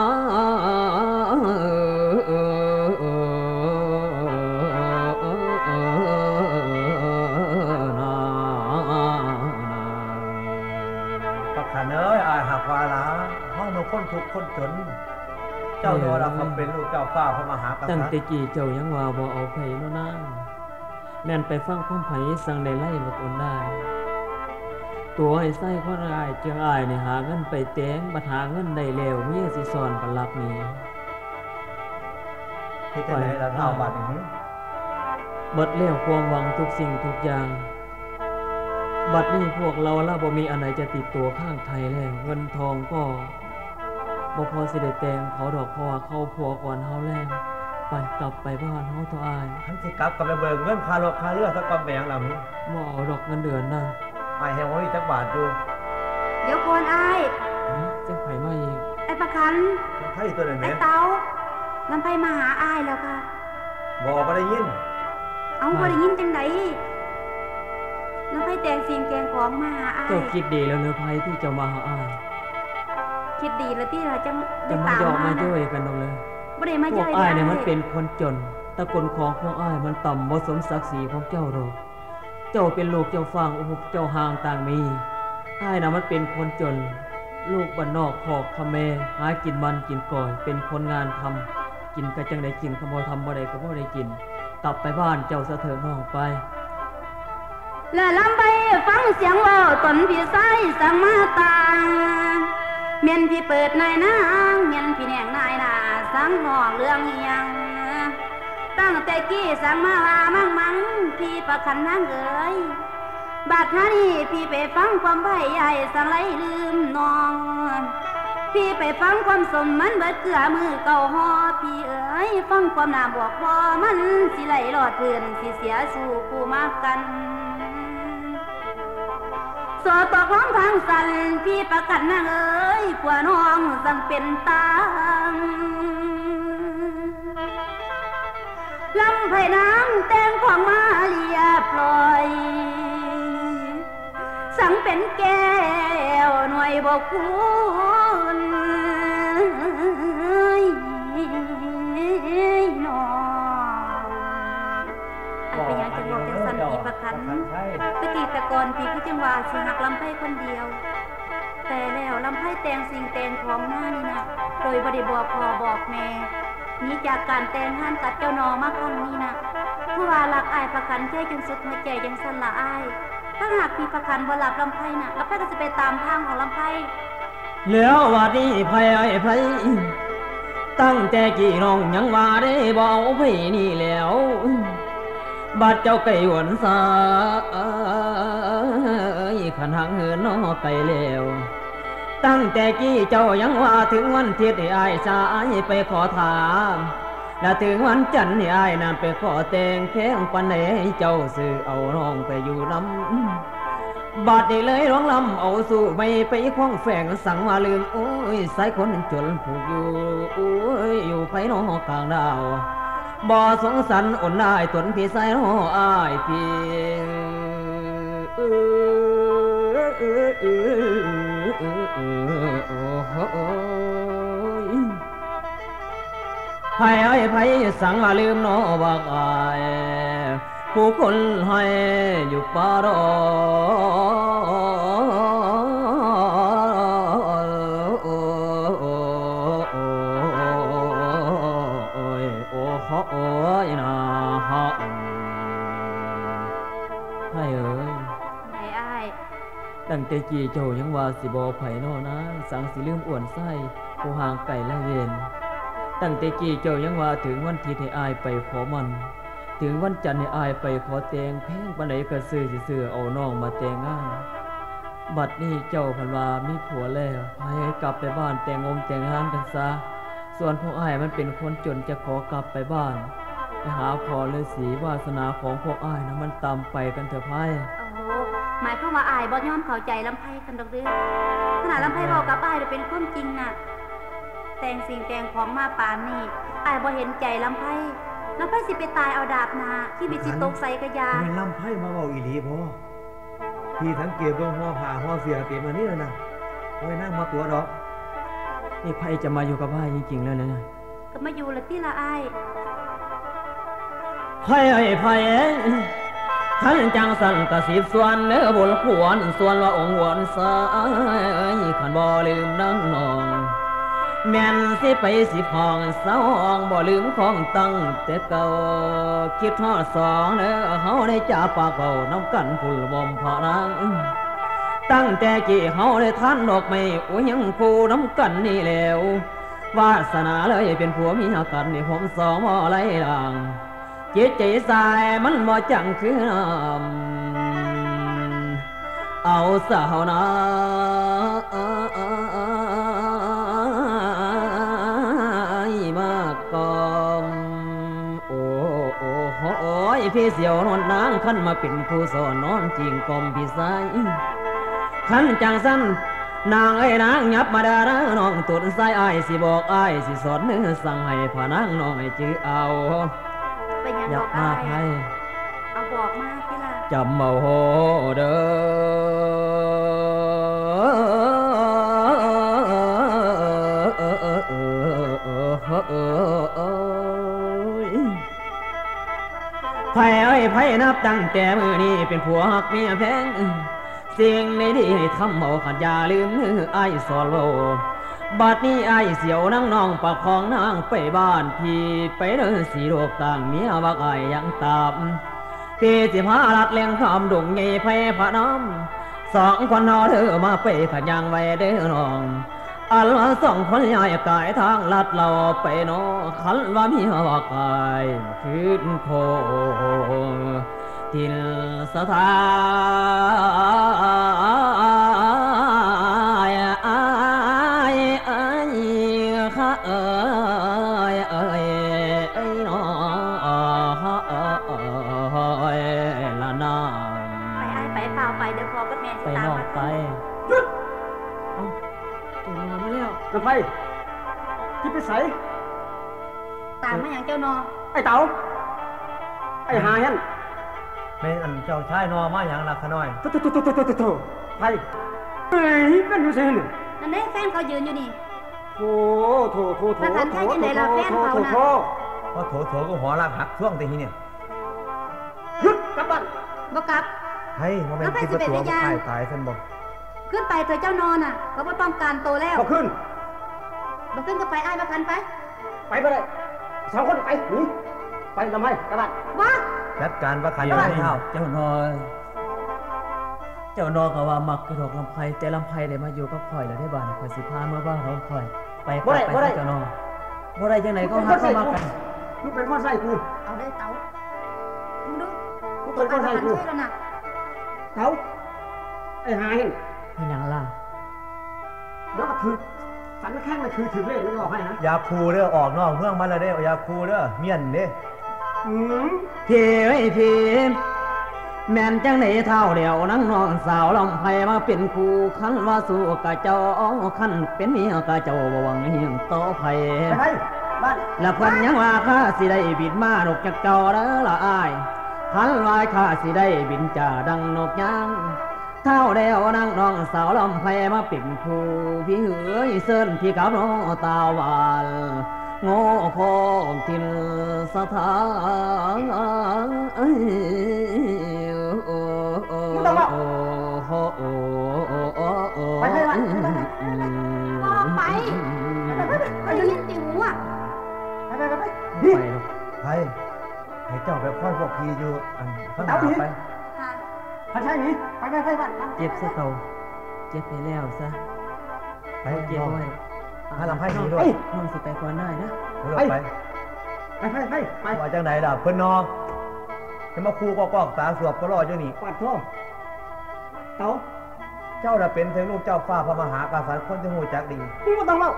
ประคันเอ้ยอายหากว่าละห้องมันคนทุกข์คนจน เจ้าโยดาคำเป็นลูกเจ้าฟ้าพระมหากษัตริย์ตั้งแต่กี้เจ้ายังว่าบ่เอาไผเนาะนาง แม่นไปฟังความไผสั่งได้ไล่บักอ่อนได้ ตัวไอ้ไส้คนอ้ายเจียงอ้ายนี่หาเงินไปแต่งบัดหาเงินได้แล้วเมียสิซ่อนบัดลักหนีเฮ็ดจั่งใดล่ะท้าวบัดนี้หึเบิดแล้วความหวังทุกสิ่งทุกอย่าง บัดนี้พวกเราละบ่มีอันใดจะติดตัวข้างไทยแล้ว เงินทองก็ บ่พอสิได้แต่งเขาดอกเพราะว่าเขาผัวก่อนเฮาแล้ว ไปกลับไปบ้านเฮาเถาะอ้าย คันสิกลับก็ไปเบิกเงินค่ารถค่าเรือซะก่อนแม่นหยังล่ะหึบ่เอาดอกเงินเดือนนะอ้ายแฮงบ่มีจักบาทอยู่ เดี๋ยวก่อนอ้าย ฮะ จักไผมาอีก ไอ้ประคัน ไผตัวนั้นแหม ไอ้เต๋า ลำไพมาหาอ้ายแล้วค่ะ บ่ บ่ได้ยิน เอ้า บ่ได้ยินจั่งใด ลำไพแต่งสิ่งแต่งของมาหาอ้าย เจ้าคิดดีแล้วเนาะไพที่เจ้ามาหาอ้าย คิดดีแล้วติล่ะจั่งได้ตามมา จะมาเยาะมาเย้ยกันดอกเลย บ่ได้มาเย้ย พวกอ้ายเนี่ยมันเป็นคนจน ตระกูลของพวกอ้ายมันต่ำบ่สมศักดิ์ศรีของเจ้าดอก เจ้าเป็นลูกเจ้าฟางอุบเจ้าห่างต่างมี อ้ายน่ะมันเป็นคนจน ลูกบ้านนอกคอกพ่อแม่ หากินมันกินก่อย เป็นคนงานทำ กินก็จั่งได้กิน คันบ่ทำบ่ได้ก็บ่ได้กิน กลับไปบ้านเจ้าซะเถาะน้องไป และลำไปฟังเสียงเว้าตนพี่ชายสั่งมาต่าง แม่นพี่เปิดนายนางแม่นพี่แนงนายหน้าสั่งนอกเรื่องอิหยัง ตั้งแต่กี้สั่งมาว่ามั่งมั่งพี่ประคันนางเอ๋ย บัดนี้พี่ไปฟังความไพใหญ่สั่งไรลืมน้อง พี่ไปฟังความสมมันเบิดเกลือมือเก่าหอพี่เอ๋ย ฟังความหน้าบอกบ่มันสิไหลรอดเพื่อนสิเสียสู่ผู้มากัน สอดตกลงทางสันพี่ประคันนางเอ๋ย ผัวน้องสั่งเป็นตาง ลำไพนางแต่งของมาเรียบร้อย สังเป็นแก้วหน่วยบ่คุณน้อง อันเป็นหยังจังบอกจังสันพี่ประคัน ตะกี้แต่ก่อนพี่คือจังว่าสิหักลำไพคนเดียว แต่แล้วลำไพแต่งสิ่งแต่งของมานี่นะ โดยบ่ได้บอกพ่อบอกแม่ หนีจากการแต่งงานกับเจ้าน้องมาครั้งนี้นะ คือว่ารักอ้ายประคันแค่จนสุดหัวใจจังซั่นล่ะอ้าย ถ้าหากพี่ประคันบ่รับลำไพนะ ลำไพก็สิไปตามทางของลำไพ แล้วบัดนี้ไผไอ้ไผ ตั้งแต่กี้น้องยังว่าได้บ่เอาไผนี่แล้ว บัดเจ้าไก่หวนสาย ขันหางเหินนอไก่แล้ว ตั้งแต่กี้เจ้ายังว่าถึงวันทิศให้อ้ายชายไปขอทาน และถึงวันจันทร์ให้อ้ายนั้นไปขอแต่งแข้งปันให้เจ้าซื้อเอาน้องไปอยู่นำ บัดนี้เลยร้องลำเอาสู่ไม่ไปควงแฝงสังมาลืม โอ้ย สายคนจนผูกอยู่ โอ้ย อยู่ไพนอกกลางดาว บ่สงสารอดได้ตนพี่ชายน้ออ้ายพี่ เออ เออ เออ เออ เออ เออ โอ้โห ไผเอ้ย ไผสั่งมาลืมน้อบักอ้าย ผู้คนให้อยู่ป่าดอย โอ้ย โอ้ย โอ้ย นะฮะ ไผเอ้ย ไผอ้าย ตั้งแต่กี้เจ้ายังว่าสิบ่ไผน้อนะ สังสิลืมอ้วนไส้ ผู้ห่างไกลละเวร ตั้งแต่กี้เจ้ายังว่าถึงวันอาทิตย์ให้อ้ายไปขอหมั้น ถึงวันจันทร์ให้อ้ายไปขอแต่ง แพงปานใดก็ซื้อสิซื้อเอาน้องมาแต่งงาน บัดนี้เจ้าพันว่ามีผัวแล้ว ให้กลับไปบ้านแต่งงงแต่งงานกันซะ ส่วนพวกอ้ายมันเป็นคนจนจะขอกลับไปบ้าน ไปหาพ่อฤาษี วาสนาของพวกอ้ายนะมันต่ำไปกันเถอะไพ โอ้โห หมายความว่าอ้ายบ่ยอมเข้าใจลำไพคันดอกเด้อ ขนาดลำไพเว้ากับอ้ายน่ะเป็นความจริงน่ะ แต่งสิ่งแต่งของมาปานนี้ อ้ายบ่เห็นใจลำไพ ลำไพสิไปตายเอาดาบหน้า ชีวิตสิตกใสกะยา แม่นลำไพมาเว้าอีหลีบ่ พี่สังเกตเบิ่งห่อผ้าห่อเสื้อเต็มอันนี้แล้วนะ โอ้ย นางมาตัวดอก นี่ไพจะมาอยู่กับอ้ายจริงๆแล้วนะ ก็มาอยู่ละติละอ้าย ไผ ไผ คันจังสันกะสิบส่วนเด้อบุญควรส่วนว่าองค์หวนสาย คันบ่ลืมนางน้อง แม่นสิไปสิพ้องสาวห้องบ่ลืมของตั้งแต่เก่า คิดฮอดสองเด้อเฮาได้จ่าปากเว้านำกันผู้ละบ่มพระนาง ตั้งแต่กี้เฮาได้ทานดอกไม้อุยยังคู่นำกันนี่แล้ว วาสนาเลยเป็นผัวเมียกันนี่ผมสองบ่ไร้ลาง จิตใจสายมันบ่จังคือน้ำ เอาสาวนามาก่อน โอ้ โอ้ โอ้ย พี่เสี่ยวนอนนางคันมาเป็นผู้สอนนอนจริงกล่อมพี่ชาย คันจังสั้น นางเอ้ยนางหยับมาดาราน้องตุนสายอ้ายสิบอกอ้ายสิสอนเนื้อสั่งให้พระนางน้องให้จื้อเอา เป็นหยัง หยับมา ดอกอ้าย ไพ เอาบอกมาติล่ะ จำเอาเด้อ ไพเอ้ย ไพนับตั้งแต่มื้อนี้เป็นผัวฮักเมียแพง สิ่งใดดีให้ทำเอาขัดอย่าลืมเนื้ออ้ายสอนเว้า บัดนี้อ้ายเสี่ยวนางน้องประคองนางไปบ้านพี่ไปเด้อสีโลกต่างเมียบักอ้ายยังตาม พี่สิพาลัดแหล่งข้ามดงใหญ่ไพพระนาม สองคนเฮาเด้อมาไปขัดยางไว้เด้อน้อง อันว่าสองคนย้ายกายทางลัดเราไปเนาะ คันว่ามีว่าไกลคืนโคง ทินสถานอ้ายอ้ายข้าเอ้ยเอ้ยเอ้ยน้อเอ้ยละนา ไปอ้ายไป ฟ้าวไป เดี๋ยวพ่อกับแม่สิ ไป ตาม น้อง มา ไป หยุด เอ้า เจ้านอมาแล้ว ลำไพ สิไปไส ตามมาหยังเจ้านอ ไอ้เต๋า ไอ้หาเห็น แม่นอันเจ้าชายนอมาหยังล่ะขะน้อย โถ่ โถ่ โถ่ ไผ เฮ้ย เป็นอยู่ไสนี่ นั่นเด้ แฟนเขายืนอยู่นี่ โถ่ โถ่ โถ่ โถ่ ประธานไทยจังใดล่ะ โถ่ แฟนเขาน่ะ โถ่ โถ่ โถ่ โถ่ ก็หัวลากหักช่วงแต่ทีเนี่ย หยุด กลับบ้าน บ่กลับ เฮ้ย บ่แม่น แล้วไผสิไป คิดว่าตัว เป็นพยาน ตาย ตายซั่นบ่ ขึ้นไปเถอะเจ้านอน่ะ เขาบ่ต้องการโตแล้ว บ่ขึ้น บ่ขึ้นก็ไป อ้ายบ่คันไป ไปบ่ได้ สองคนไป หนี ไป ลำไพ กลับบ้าน บ่ จัดการว่าคัน เดี๋ยว เจ้า เจ้านอ เจ้านอก็ว่ามักกระดอกลำไพ แต่ลำไพได้มาอยู่กับข่อยแล้วเด้ บาดนี้ข่อยสิพาเมือบ้านของข่อย ไป บ่ได้ ไป บ่ได้ เจ้านอ บ่ได้จังได๋ ก็หาเข้ามากัน มึงเป็นคนใส่กู เอาเด้อเต๋า มึงดู มึงเป็นคนใส่กู แล้วนะ เต๋า ไอ้หาเห็น เป็นหยังล่ะ เดี๋ยวก็ถือ สันแข้งมันคือถือเลขมันออกให้นะ อย่าคูเด้อ ออกนอกเมืองมาแล้วเด้อ อย่าคูเด้อ เมียนเด้อ อืม พี่เอ้ยพี่ แม่นจั่งใด๋ท้าว แล้วนางน้องสาวลำไพมาเป็นคู่ คันว่าสู้กะเจ้า คันเป็นเมียกะเจ้า บ่หวังเฮียงต่อไผ ไปไผ บ้าน และเพิ่นยังว่า ข้าสิได้บินมานกจักเจ้าเด้อละอ้าย คันว่าข้าสิได้บินจ่าดังนกยาง ท้าว แล้วนางน้องสาวลำไพมาเป็นคู่ พี่เอ๋ยเชิญพี่กับน้องตาหวาน โง่โคกถิ่นสถาน มึงต้องเว้า ไปไปไปไปไป บ่ไป ไปไปไปไป ได้ยินติหูอะ ไปไปไปไป นี่ ไปลูก ไป ให้เจ้าไปคอยพวกพี่อยู่ อันข้างหน้า เต้าหนี ไป ค่ะ คันใช่หนี ไปไปไปไป เก็บซะเก่า เก็บให้แล้วซะ ไป เก็บไว้ พาลำไพหนีด้วย น้องสิไปก่อนได้นะ เออ ไป ไป ไปไปไปไป ว่าจังใด๋ล่ะเพิ่นน้อง จะมาคู่กอกๆ ตาสวบก็รอดอยู่นี่ ปาดโทษ เต๋า เจ้าน่ะเป็นถึงลูกเจ้าฟ้าพระมหากษัตริย์ คนที่ฮู้จักดี มึงบ่ต้องเว้า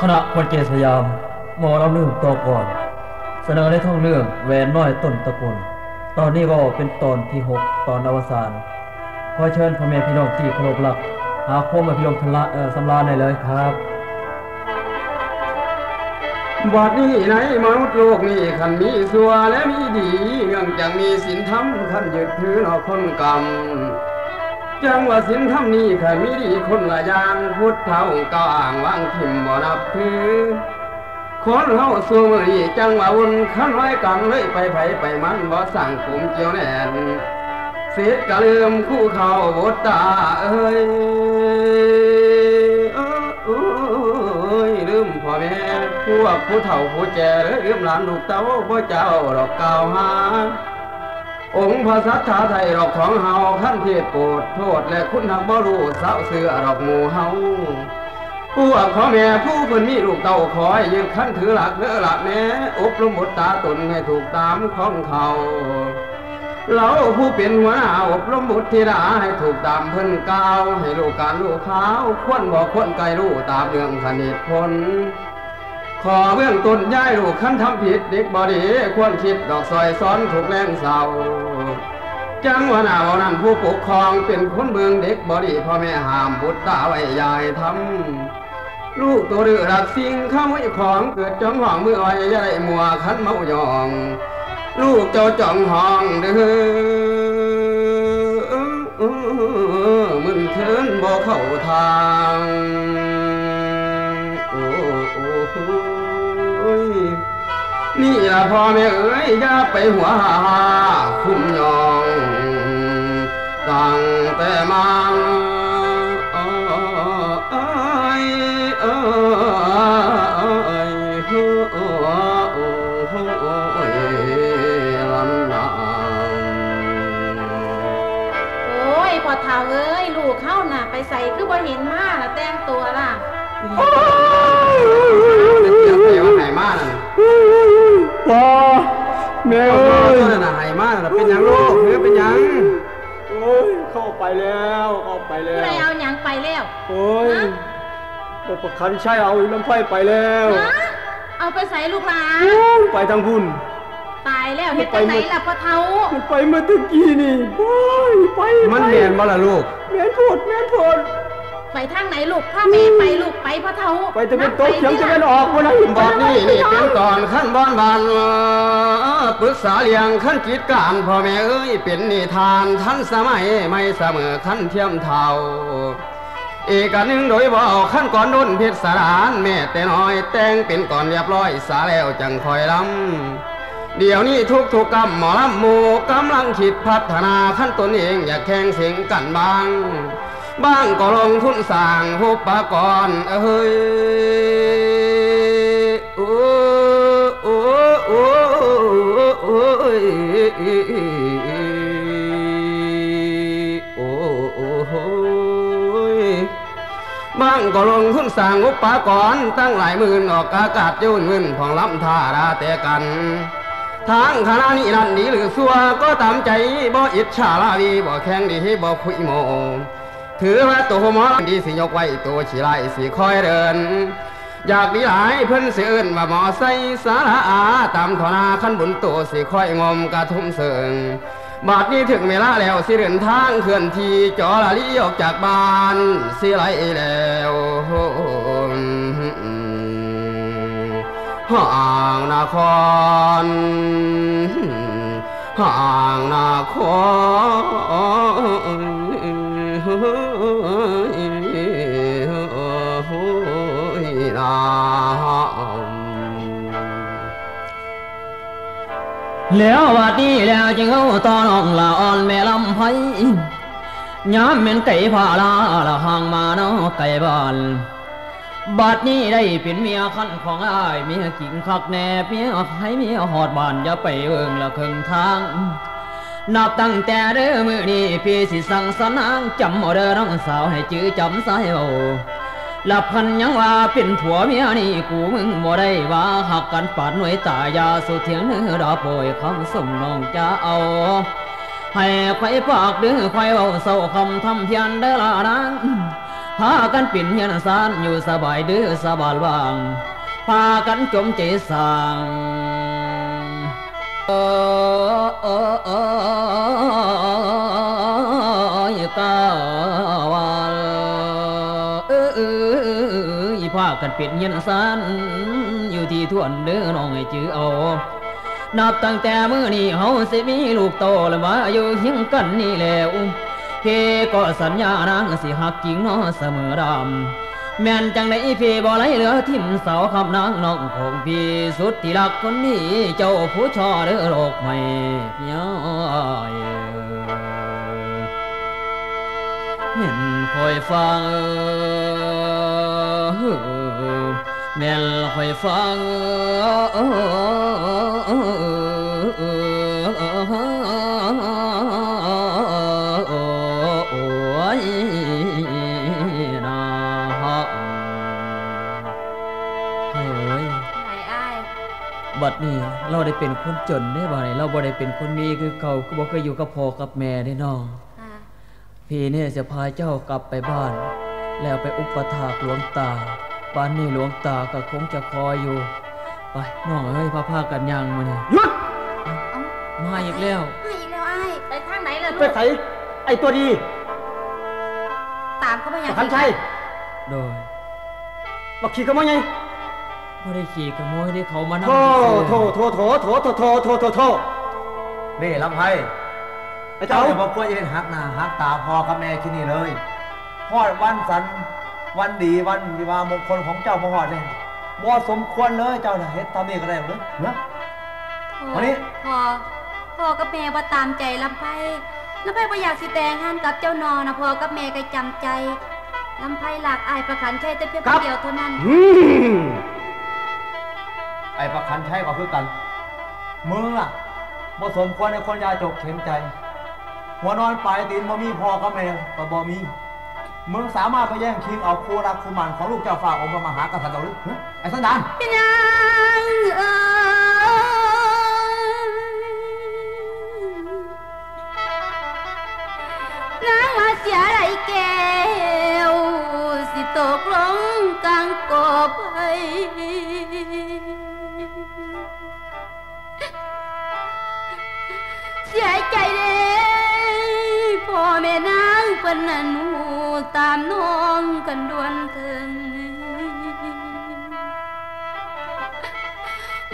คณะคนเกศสยาม หมอลำลืมต่อก่อน เสนอในท้องเรื่องแหวนน้อยต้นตระกูล ตอนนี้ก็เป็นตอนที่หก ตอนอวสาน ขอเชิญพ่อแม่พี่น้องที่เคารพรัก หาความอภิรมย์พละ เอ่อ สำราญได้เลยครับ บัดนี้ในมนุษย์โลกนี้คันมีชั่วและมีดี เรื่องจังมีศีลธรรมคันยึดถือเนาะคนกำ จังว่าศีลธรรมนี้คันมีดีคนละอย่าง พุทธองค์กล่าวอ้างวางถิ่มบ่นับถือ คนเฮาสู่มื้อนี้จังว่าวุ่น คันร้อยกลางเลยไปไผไปมัน บ่สร้างกลุ่มเกี่ยวแน่น สิทธิ์ก็ลืมครูเขาบุตรตาเอ้ย เอ้ย ลืมพ่อแม่ พวกผู้เฒ่าผู้แก่ เลยลืมหลานลูกเต้า บ่เจ้าดอกกล่าวหา องค์พระสัทธาไทยดอกของเฮา คันเทศโปรดโทษ และคุณธรรมบ่รู้เศร้าเชื่อดอกหมู่เฮา พวกพ่อแม่ผู้เพิ่นมีลูกเต้า ขอให้ยึดคันถือหลักเด้อละแม่ อบรมบุตรตาตนให้ถูกตามของเขา เราผู้เป็นหัวหน้าอบรมบุตรธิดาให้ถูกตามเพิ่นกล่าว ให้รู้การรู้ข่าว ควรบอกควรไกลรู้ตามเรื่องคณิตผล ขอเบื้องต้นย้ายลูกคันทำผิดเด็กบ่ดี ควรคิดดอกซอยสอนถูกแรงเศร้า จังว่าหน้าเว้านั้นผู้ปกครองเป็นคนเบิ่งเด็กบ่ดี พ่อแม่ห้ามบุตรตาไว้อย่าให้ทำ ลูกตัวดื้อรักสิ่งเข้าไว้ของ เกิดจ้องห้องมืออ่อยอย่าได้มัวคันเมาหยอง ลูกเจ้าจ้องห้องเด้อ มึนเทินบ่เข้าทาง โอ้ โอ้ โอ้ย นี่ล่ะพ่อแม่เอ้ย อย่าไปหัวฮ่าฮ่าคุ้มยอง ตั้งแต่มา เอ้ย เอ้ย เอ้ย โอ้ โอ้ โอ้ย ลำนาง โอ้ย พ่อเฒ่าเอ้ย ลูกเฮาน่ะ ไปไสคือบ่เห็นมาล่ะ แต่งตัวล่ะ เสียงไผว่าไห้มานั่น พ่อ แม่เอ้ย นั่นน่ะไห้มานั่นน่ะ เป็นหยังลูก เฮ้ย เป็นหยัง โอ้ย เข้าไปแล้ว เข้าไปแล้ว ผู้ใดเอาหยังไปแล้ว โอ้ย ฮะ โอ้ ประคันใช่เอาอีน้ำไฟไปแล้ว ฮะ เอาไปไสลูกหลาน โอ้ย ไปทางพุ่น ตายแล้ว เฮ็ดจังได๋ล่ะพ่อเฒ่า มันไปเมื่อตะกี้นี่ โอ้ย ไป มัน ไป แม่นบ่ล่ะลูก แม่นโพด แม่นโพด ไปทางไหนลูก พาแม่ไปลูก ไปพ่อเฒ่า ไปตะเวนตก เฉียงตะเวนออก บ่ได้ บัดนี้นี่เป็นตอนขั้นบอนบาน ปรึกษาเรื่องขั้นกิจการ พ่อแม่เอ้ย เป็นนิทานทันสมัย ไม่เสมอขั้นเทียมเท่า อีกอันหนึ่งโดยบ่เอาขั้นก่อนโดนเพชรสาราน แม่แต่น้อยแต่งเป็นก่อนเรียบร้อย สาแล้วจังคอยลำ เดี๋ยวนี้ทุกๆกำหมอลำหมู่กำลังคิดพัฒนาขั้นตนเอง อยากแข่งเสียงกันบ้าง บ้างก็ลงทุนสร้างอุปกรณ์ เอ้ย โอ้ โอ้ โอ้ โอ้ย โอ้ โอ้โหย บางก็ลงทุนสร้างอุปกรณ์ตั้งหลายหมื่น ออกอากาศยื่นมื่นผ่องล้ำท่าราแต่กัน ทางคณะนี้นั้นดีหรือชั่วก็ตามใจ บ่อิจฉาลาวี บ่แข่งดี บ่คุยโม ถือว่าตัวหมอลำดีสิยกไว้ ตัวขี้ร้ายสิคอยเดิน อยากดีหลายเพิ่นสิเอิ้นว่าหมอไซสาระอา ตามทนาคันบุญตัวสิคอยงมกระทุ่มเสิง บัดนี้ถึงเวลาแล้วสิเดินทางเคลื่อนที่จอละลีออกจากบ้านสิไลแล้ว ห่างนคร ห่างนคร แล้วบัดนี้แล้วจึงเอาต่อน้องละอ่อนแม่ลำไพ ยามแม่นไก่พาลาละห่างมาเนาะไก่บ้าน บัดนี้ได้เป็นเมียคันของอ้าย เมียกิ่งคักแน่ เมียให้เมียฮอดบ้าน อย่าไปเบิ่งละเคิ่งทาง นับตั้งแต่เด้อมื้อนี้ พี่สิสั่งสอนนาง จำเอาเด้อน้องสาว ให้จื้อจำสายเว้า ละพันยังว่าเป็นผัวเมียนี่ กูมึงบ่ได้ว่าหักกันปานหน่วยตายาสุเทียงเนื้อดาโปยคำสมน้องจะเอา ให้ไขว่ปากเด้อไขว่เว้าเศร้าคำทำเพียรเด้อละนาง พากันเป็นเฮียนซานอยู่สบายเด้อสบายว่าง พากันจมใจสร้าง เอ้ยก้าวาเอ้ย พากันเป็นเฮียนซานอยู่ที่ทวนเด้อน้องให้จื้อเอา นับตั้งแต่มื้อนี้เฮาสิมีลูกเต้าและมาอยู่เฮียงกันนี่แล้ว พี่ก็สัญญานางสิฮักจริงเนาะเสมอดำ แม่นจังใดพี่บ่ไหลเหลือทิ่มสาวคำนางน้องของพี่สุดที่รักคนนี้ เจ้าผู้ช่อเด้อโลกใหม่ย้อย แม่นคอยฟัง แม่นคอยฟัง โอ้ย นะฮะ ไอ้เอ้ย ไหนอ้าย บัดนี้เราได้เป็นคนจนเด้บัดนี้ เราบ่ได้เป็นคนมีคือเก่า ก็บ่เคยอยู่กับพ่อกับแม่เด้น้อง ค่ะ พี่เนี่ยจะพาเจ้ากลับไปบ้าน แล้วไปอุปถากหลวงตา บ้านนี้หลวงตาก็คงจะคอยอยู่ ไปน้องเอ้ย พาพากันย่างมานี่ หยุด เอ้า มาอีกแล้ว มาอีกแล้วอ้าย ไปทางไหนล่ะลูก ไปไส ไอ้ตัวดี ตามเขามายัง ขันชัย โดย บักขี้ขโมยไง บ่ได้ขี้ขโมยเด้ เขามานำ โธ่ ซื่อๆ โธ่ โธ่ โธ่ โธ่ โธ่ โธ่ โธ่ นี่ลำไพ ไอ้เจ้า เจ้าอย่ามาควรจะเห็นหักหน้าหักตาพ่อกับแม่ที่นี่เลย ฮอดวันสัน วันดี วันวิวาห์มงคลของเจ้าบ่ฮอดเลย บ่สมควรเลย เจ้าน่ะเฮ็ดตามนี้ก็ได้เด้อ เนาะ พ่อ มานี่ พ่อ พ่อกับแม่บ่ตามใจลำไพ ลำไพบ่อยากสิแต่งงานกับเจ้าหนอนะ พ่อกับแม่ก็จำใจ ลำไพรักอ้ายประคันชัยแต่เพียง ครับ ผู้เดียวเท่านั้น อืม ไอ้ประคันชัยก็คือกัน มึงอะ บ่สมควรให้คนยาจกเข็นใจ หัวนอนปลายตีนบ่มีพ่อกับแม่ก็บ่มี มึงสามารถไปแย่งชิงเอาคู่รักคู่หมั่นของลูกเจ้าฟ้าองค์พระมหากษัตริย์เราหรือ ฮะ ไอ้สันดาน เป็นหยังเอ่ย นางมาเสียไหลแก้ว สิตกลงกลางกอไผ่ เสียใจเด้ พ่อแม่นางเพิ่นนั้นฮู้ตามน้องกันด่วนเถิง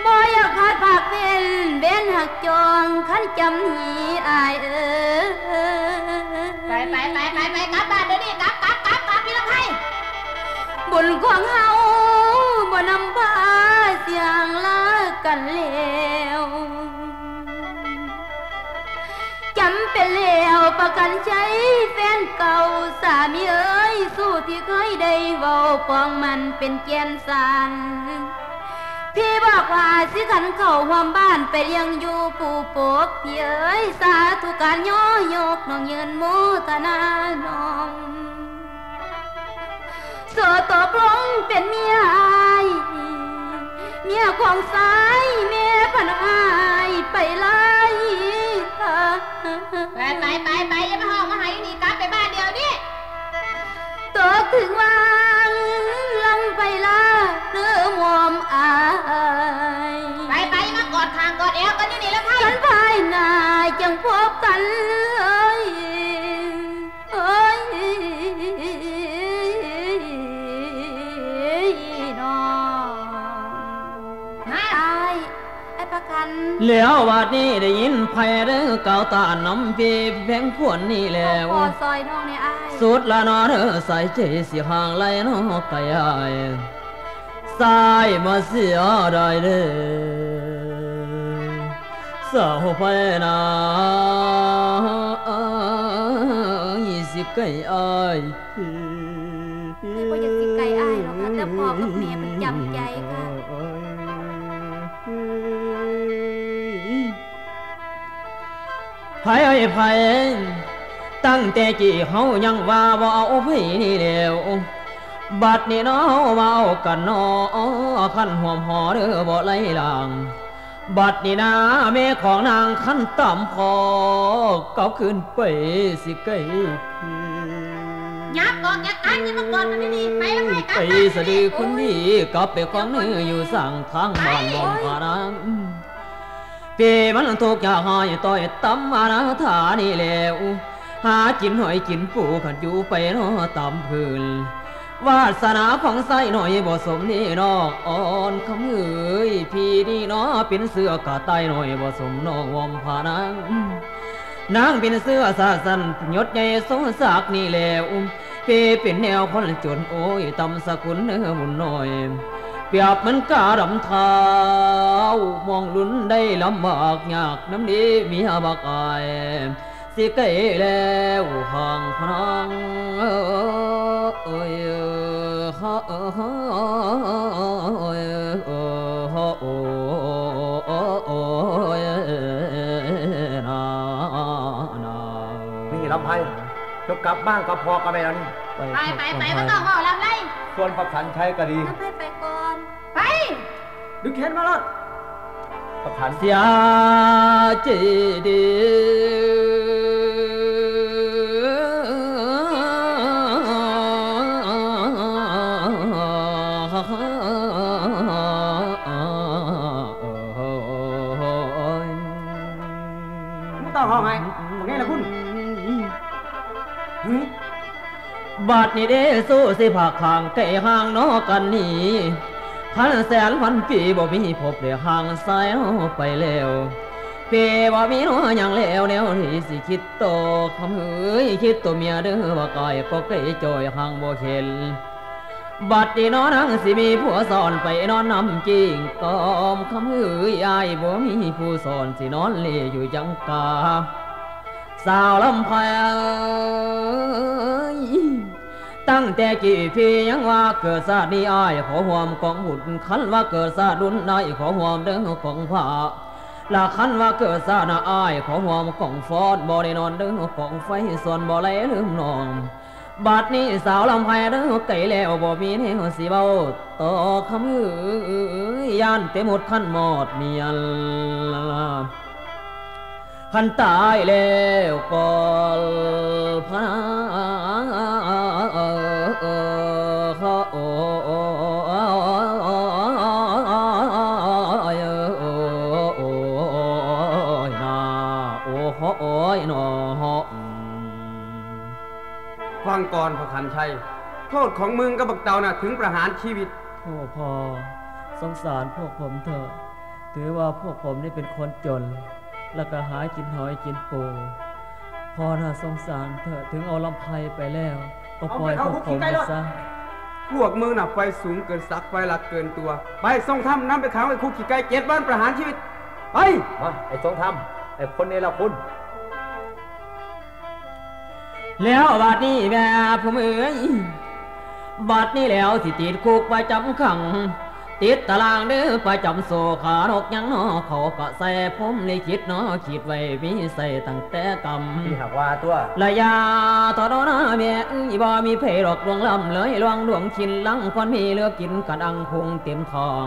บ่อยากพลาดพากเว้น เว้นหักจองคันจำหนีอ้ายเอ่ย ไปไปไปไปไปกลับบ้านเดี๋ยวนี้ กลับกลับกลับกลับพี่ลำไพ บุญของเฮาบ่นำพาเสียงลากันแล้ว จำเป็นแล้วประกันใช้แฟนเก่า สามีเอ้ย สู้ที่เคยได้เว้าปองมันเป็นแก่นสาร พี่บอกว่าสิขันเข้าห่วมบ้านไปเลี้ยงอยู่ผู้ปกพี่เอ้ย สาธุการย่อยกน้องยืนโมทนาน้อง โสตกลงเป็นเมียอ้าย เมียของสายแม่พันอ้าย ไปเลยเถอะ ไปไปไปไปอย่ามาห้องมาหาอยู่นี่ กลับไปบ้านเดี๋ยวนี้ ตกถึงวังลำไปละเนื้อมวมอาย ไปไปอย่ามากอดข้างกอดแอวกันอยู่นี่แล้วไพ่ กันภายหน้าจังพบกันเลย เอ้ยน้อง ฮะ อ้าย ไอ้ประกัน แล้วบัดนี้ได้ยินไผเด้อกล่าวต้านนำพี่แพงควรนี่แล้ว ขอซอยน้องแน่อ้าย สุดละเนาะเด้อสายใจสิห่างไกลเนาะไกลอ้าย สายมาเสียดายเด้อ สาวไผนาสิไกลอ้าย บ่อยากสิไกลอ้ายหรอกค่ะ แต่พ่อกับแม่เพิ่นจำใจค่ะ ไผไอ้ไผ ตั้งแต่กี้เฮายังว่าบ่เอาไผนี่แล้ว บัดนี้เนาะเฮามาเอากันเนาะ คันห่วมหอเด้อบ่ไหลหลัง บัดนี้นะแม่ของนางคันตามพ่อกลับคืนไปสิไกล ยับออกจากกันอย่ามากอดกันนี่ ไปแล้วไปกลับ ไป บ้าน สะดือคนดี กลับไปคว้างเนื้ออยู่สร้างทางบ้านมองพานาง เปมันทุกข์ยากหายต่อยตำอนาถานี่แล้ว หากินหอยกินปูขันอยู่ไปเนาะตามพื้น วาสนาของไส้หน่อยบ่สมนี่น้องอ่อนคำเอ้ย พี่นี่เนาะเป็นเสื้อกะตายหน่อยบ่สมน้องวอมพานาง นางเป็นเสื้อสาสันยศใหญ่ทรงศักดิ์นี่แล้ว เปเป็นแนวคนจนโอ้ยต่ำสกุลเนื้อบุญน้อย เปรียบเหมือนกาดำเท้ามองลุนได้ลำบากยากน้ำดีเมียบักอาย สิไกลแล้วห่างพนังเอ้ยเอ้ยเอ้ยเอ้ยเอ้ย นานา นี่ลำไพ เจ้ากลับบ้านกับพ่อกับแม่แล้วนี่ ไปไปไป บ่ต้องเว้าลำไร ส่วนประขันชัยก็ดี ลำไพไปก่อน ไป ดึงแขนมาโลด ประขัน เสียใจดี บ่ต้องร้องไห้ บักนี่ล่ะคุณ หึ บัดนี้เด้สู้สิพาข้างไกลห่างนอกกันนี้ พันแสนพันปีบ่มีพบได้ห่างสายเฮาไปแล้ว เปบ่มีน้อหยังแล้วแนวที่สิคิดต่อ คำเฮ้ยคิดตัวเมียเด้อว่าไกลก็ไกลจ่อยห่างบ่เห็น บัดนี้น้อนางสิมีผัวสอนไปนอนนำกิ่งกอม คำเฮ้ยอ้ายบ่มีผู้สอนสินอนเลอยู่ยังกา สาวลำไพ ตั้งแต่กี่ปียังว่าเกิดชาตินี้อ้ายขอห่วมกองบุญ คันว่าเกิดชาติรุ่นอ้ายขอห่วมเด้อกองพระ ละคันว่าเกิดชาติหน้าอ้ายขอห่วมกองฟ้อน บ่ได้นอนเด้อกองไฟส่วนบ่ไหลลืมน้อง บัดนี้สาวลำไพเด้อไกลแล้วบ่มีแนวสิเว้า ต่อคำเอ้ยย่านแต่หมดคันหมอดเมียน คันตายแล้วก่อนพา โอ้ยนา โอ้โห โอ้ยหนอ ฟังก่อนพระขันชัย โทษของมึงกับบักเต่าน่ะถึงประหารชีวิต โอ้พ่อ สงสารพวกผมเถอะ ถือว่าพวกผมนี่เป็นคนจน แล้วก็หากินหอยกินปู พ่อน่าสงสารเถอะ ถึงเอาลำไพไปแล้ว ก็ปล่อยพวกผมไปซะ พวกมึงน่ะไฟสูงเกินศักดิ์ ไฟหลักเกินตัว ไป ทรงธรรมนำไปขังไว้คุกขี้ไก่เจ็ดวันประหารชีวิต ไป มา ไอ้ทรงธรรม ไอ้คนเนรคุณ แล้วบัดนี้แม่ผมเอ้ย บัดนี้แล้วสิติดคุกประจำขัง ติดตารางเด้อประจำโศกขานกยังนอเขาก็ใส่ผมลิขิตนอคิดไว้มีใส่ตั้งแต่กำ ที่หากว่าตัว ระยะต่อหน้าแม่เอ้ยบ่มีไผหลอกลวงล้ำเลยลวงดวงชินลังคนมีเหลือกินกระดังพุงเต็มท้อง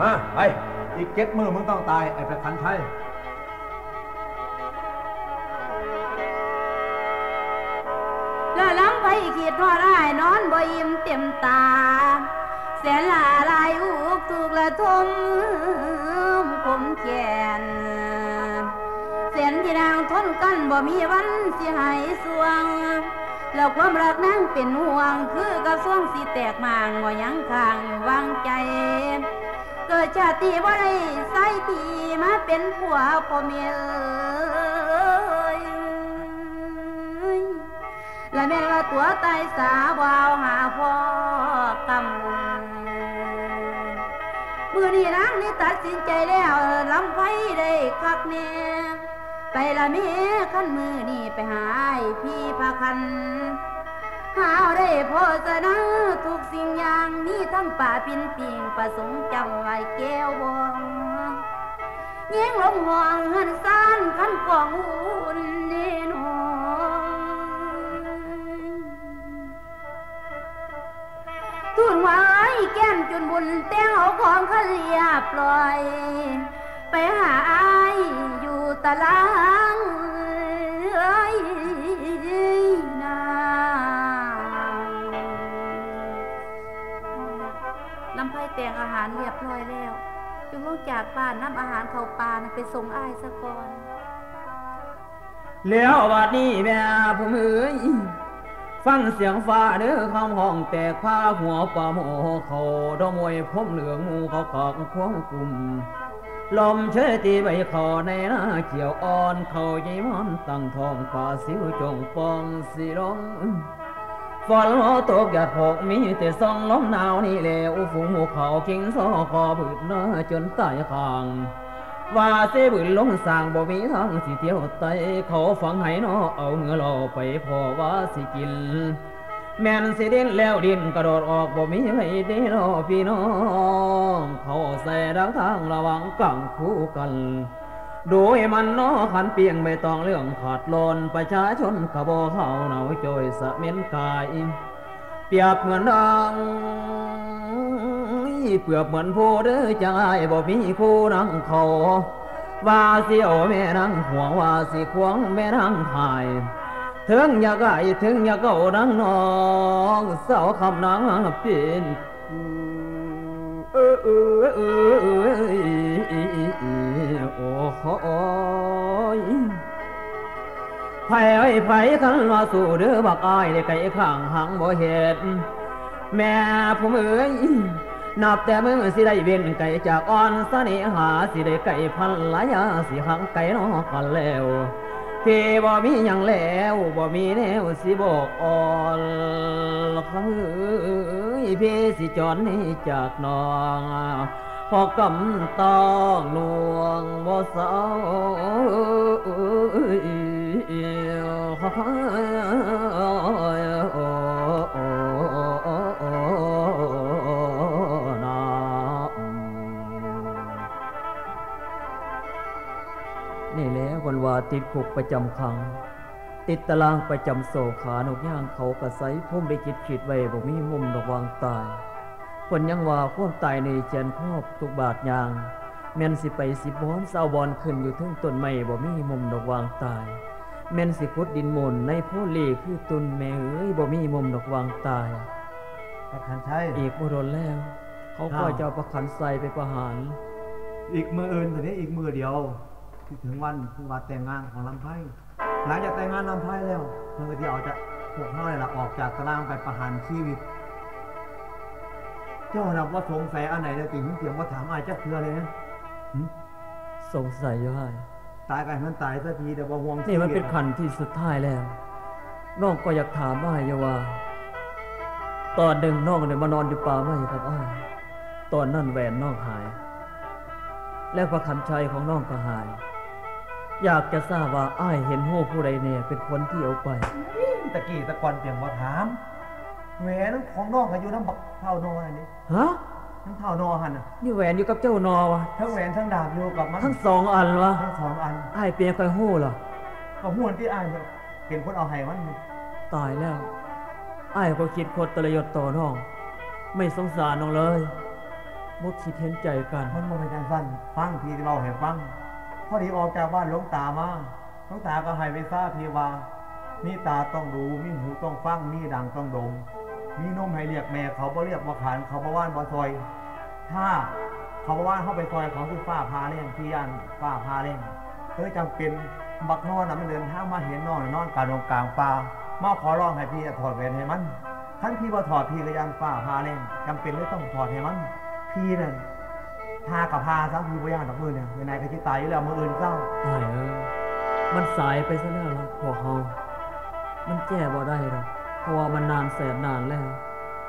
มาไป อีกเจ็ดมื้อมึงต้องตาย ไอ้ประคันชัย ละลำไพคิดฮอดอ้ายนอนบ่อิ่มเต็มตา แสนละลายอุกทุกข์ละทมขมแค้น แสนที่นางทนกันบ่มีวันสิหายสวง แล้วความรักนางเป็นห่วง คือกับช่วงสิแตกหมางบ่ยังค้างอยู่วางใจ เกิดชาติบ่ได้ใส่ที่มาเป็นผัวพ่อแม่เอ้ย และแม่นว่าตัวตายสาบ่เอาหาพ่อกำ มื้อนี้นางนี่ตัดสินใจแล้ว ลำไพได้คักแน่ ไปละแม่ คันมื้อนี้ไปหาอ้ายพี่พาคัน หาเอาได้พ่อสะนะ ทุกสิ่งอย่างมีทั้งป่าปินปิงประสงค์จำไว้แก้วบอง แยงลมห้องเฮือนซาน คันกองอุ่นแน่นอน ทูลว่าไอ้แก้มจุนบุญ แต่งเอาของคันเรียบร้อย ไปหาอ้ายอยู่ตารางเอ้ยนา ลำไพแต่งอาหารเรียบร้อยแล้ว จึงลงจากบ้านนำอาหารเข้าป่านั้นไปส่งอ้ายซะก่อน แล้วบัดนี้แม่ผู้เมือย ฟังเสียงฟ้าเด้อ คำฮ้องแตกพาหัวป่าหมอเขา ดอกมวยพรมเหลืองหมู่เขาขอกควงกลุ่ม ลมเชยตีใบเขาในหน้าเขียวอ่อน เขาใหญ่มันตั้งท้องป่าสิวจงปองสีลง ฝนตกหยาดหกมีแต่ส่องลมหนาวนี่แหละ อุฝูงหมู่เขาคิงซอคอบืดเนื้อจนตายข้าง ว่าสิบืนลงสร้างบ่มีทางสิเที่ยวไต่ เขาฝังไหนอเอาเมือเราไปพอว่าสิกิน แม่นสิเด่นแล้วเด่นกระโดดออกบ่มีไผเด้อพี่น้อง เขาใส่ดังทางระหว่างกลางคู่กัน โดยมันนอขันเปียงใบตองเรื่องขาดลอน ประชาชนขบอเฮาหนาวจ่อยสะเม็นกาย เปรียบเหมือนดัง เปรียบเหมือนผู้เด้อจังอ้ายบ่มีคู่นั่งเขา ว่าสิเอาแม่นางห่วง ว่าสิควงแม่นางหาย เถิงอยากอ้ายเถิงอยากเอานางน้อง สาวคำนางเป็น เออเออเออเออเออเออเออ โอ้โหย ไผไอ้ไผคันว่าสู้เด้อบักอ้ายได้ไก่ข้างหางบ่เห็น แม่ผมเอ้ย นับแต่มื้อสิได้เว้นไก่จากอ่อนเสน่หา สิได้ไก่พันลายา สิห่างไก่นอกกันแล้ว ที่บ่มีหยังแล้ว บ่มีแนวสิบอกอ่อน เฮ้ย พี่สิจอนหนี้จากน้อง พอกำต้องลวงบ่เศร้า นี่แหละวันว่าติดคุกประจำขัง ติดตารางประจำโศกขานกย่างเขากระไซ ผมได้คิดคิดไว้บ่มีมุมดอกวางตาย เพิ่นยังว่าความตายนี่แจนครอบทุกบาทยาง แม่นสิไปสิบอนเศร้าบอนขึ้นอยู่เทิงต้นไม้บ่มีมุมดอกวางตาย แม่นสิขุดดินหมุนในโพลีคือตุนแม่เอ้ยบ่มีมุมดอกวางตาย ประคันชัย อีกบ่โดนแล้ว เขาก็ อ้าว จะเอาประคันใส่ไปประหาร อีกมืออื่นแต่นี้อีกมือเดียวที่ถึงวันที่ว่าแต่งงานของลำไพหลังจากแต่งงานลำไพแล้ว เพิ่นก็สิเอาจากพวกเฮานี่ล่ะออกจากตารางไปประหารชีวิต เจ้าน่ะบ่สงสัยอันใดเลยติ เพิ่นสิบ่ถามอ้ายจักเทื่อเลยนะ หึ สงสัยอยู่อ้าย ตายก็ให้มันตายซะที แต่บ่ห่วงชีวิต นี่มันเป็นขั้นที่สุดท้ายแล้ว น้องก็อยากถามอ้ายอยู่ว่า ตอนหนึ่งน้องเนี่ยมานอนอยู่ป่าไม้กับอ้าย ตอนนั้นแหวนน้องหาย และพระขันชัยของน้องก็หาย อยากจะทราบว่าอ้ายเห็นฮู้ผู้ใดแน่เป็นคนที่เอาไป ตะกี้ตะก่อนเปียงบ่ถาม แหวนของน้องก็อยู่นำบักเฒ่านอนั่นนี่ ฮะ นำเฒ่านอหั่นน่ะ นี่แหวนอยู่กับเจ้านอวะ ทั้งแหวนทั้งดาบอยู่กับมัน ทั้งสองอันวะ ทั้งสองอัน อ้ายเปียงค่อยฮู้เหรอ ก็ฮู้ที่อ้ายเนี่ย เป็นคนเอาให้มันนี่ ตายแล้ว อ้ายก็คิดโคตรทรยศต่อน้อง ไม่สงสารน้องเลย บ่คิดเห็นใจกัน มันบ่แม่นจั่งซั้น ฟังพี่สิเว้าให้ฟัง พอดีออกจากบ้านหลวงตามา หลวงตาก็ให้วิชาพี่ว่า มีตาต้องดู มีหูต้องฟัง มีดังต้องดม มีนมให้เรียกแม่ เขาบ่เรียกบ่ขาน เขาบ่ว่านบ่ซอย ถ้าเขาบ่ว่าน เฮาไปซอยเขา คือฟ้าผ่าแรง พี่ย้านฟ้าผ่าแรง เลยจำเป็น บักนอนน่ะมันเดินทางมาเห็นน้องน่ะนอนกลางดงกลางป่า มาขอร้องให้พี่ถอดแหวนให้มัน คันพี่บ่ถอด พี่ก็ย้านฟ้าผ่าแรง จำเป็นเลยต้องถอดให้มัน พี่นั่น ผ่าก็ผ่าซะ พี่บ่ย้านดอกมื้อเนี่ย ไหนๆก็สิตายอยู่แล้ว มื้ออื่นซะ อ้ายเอ้ย มันสายไปซะแล้วล่ะพวกเฮา มันแก้บ่ได้ดอก เพราะว่ามันนานแสนนานแล้ว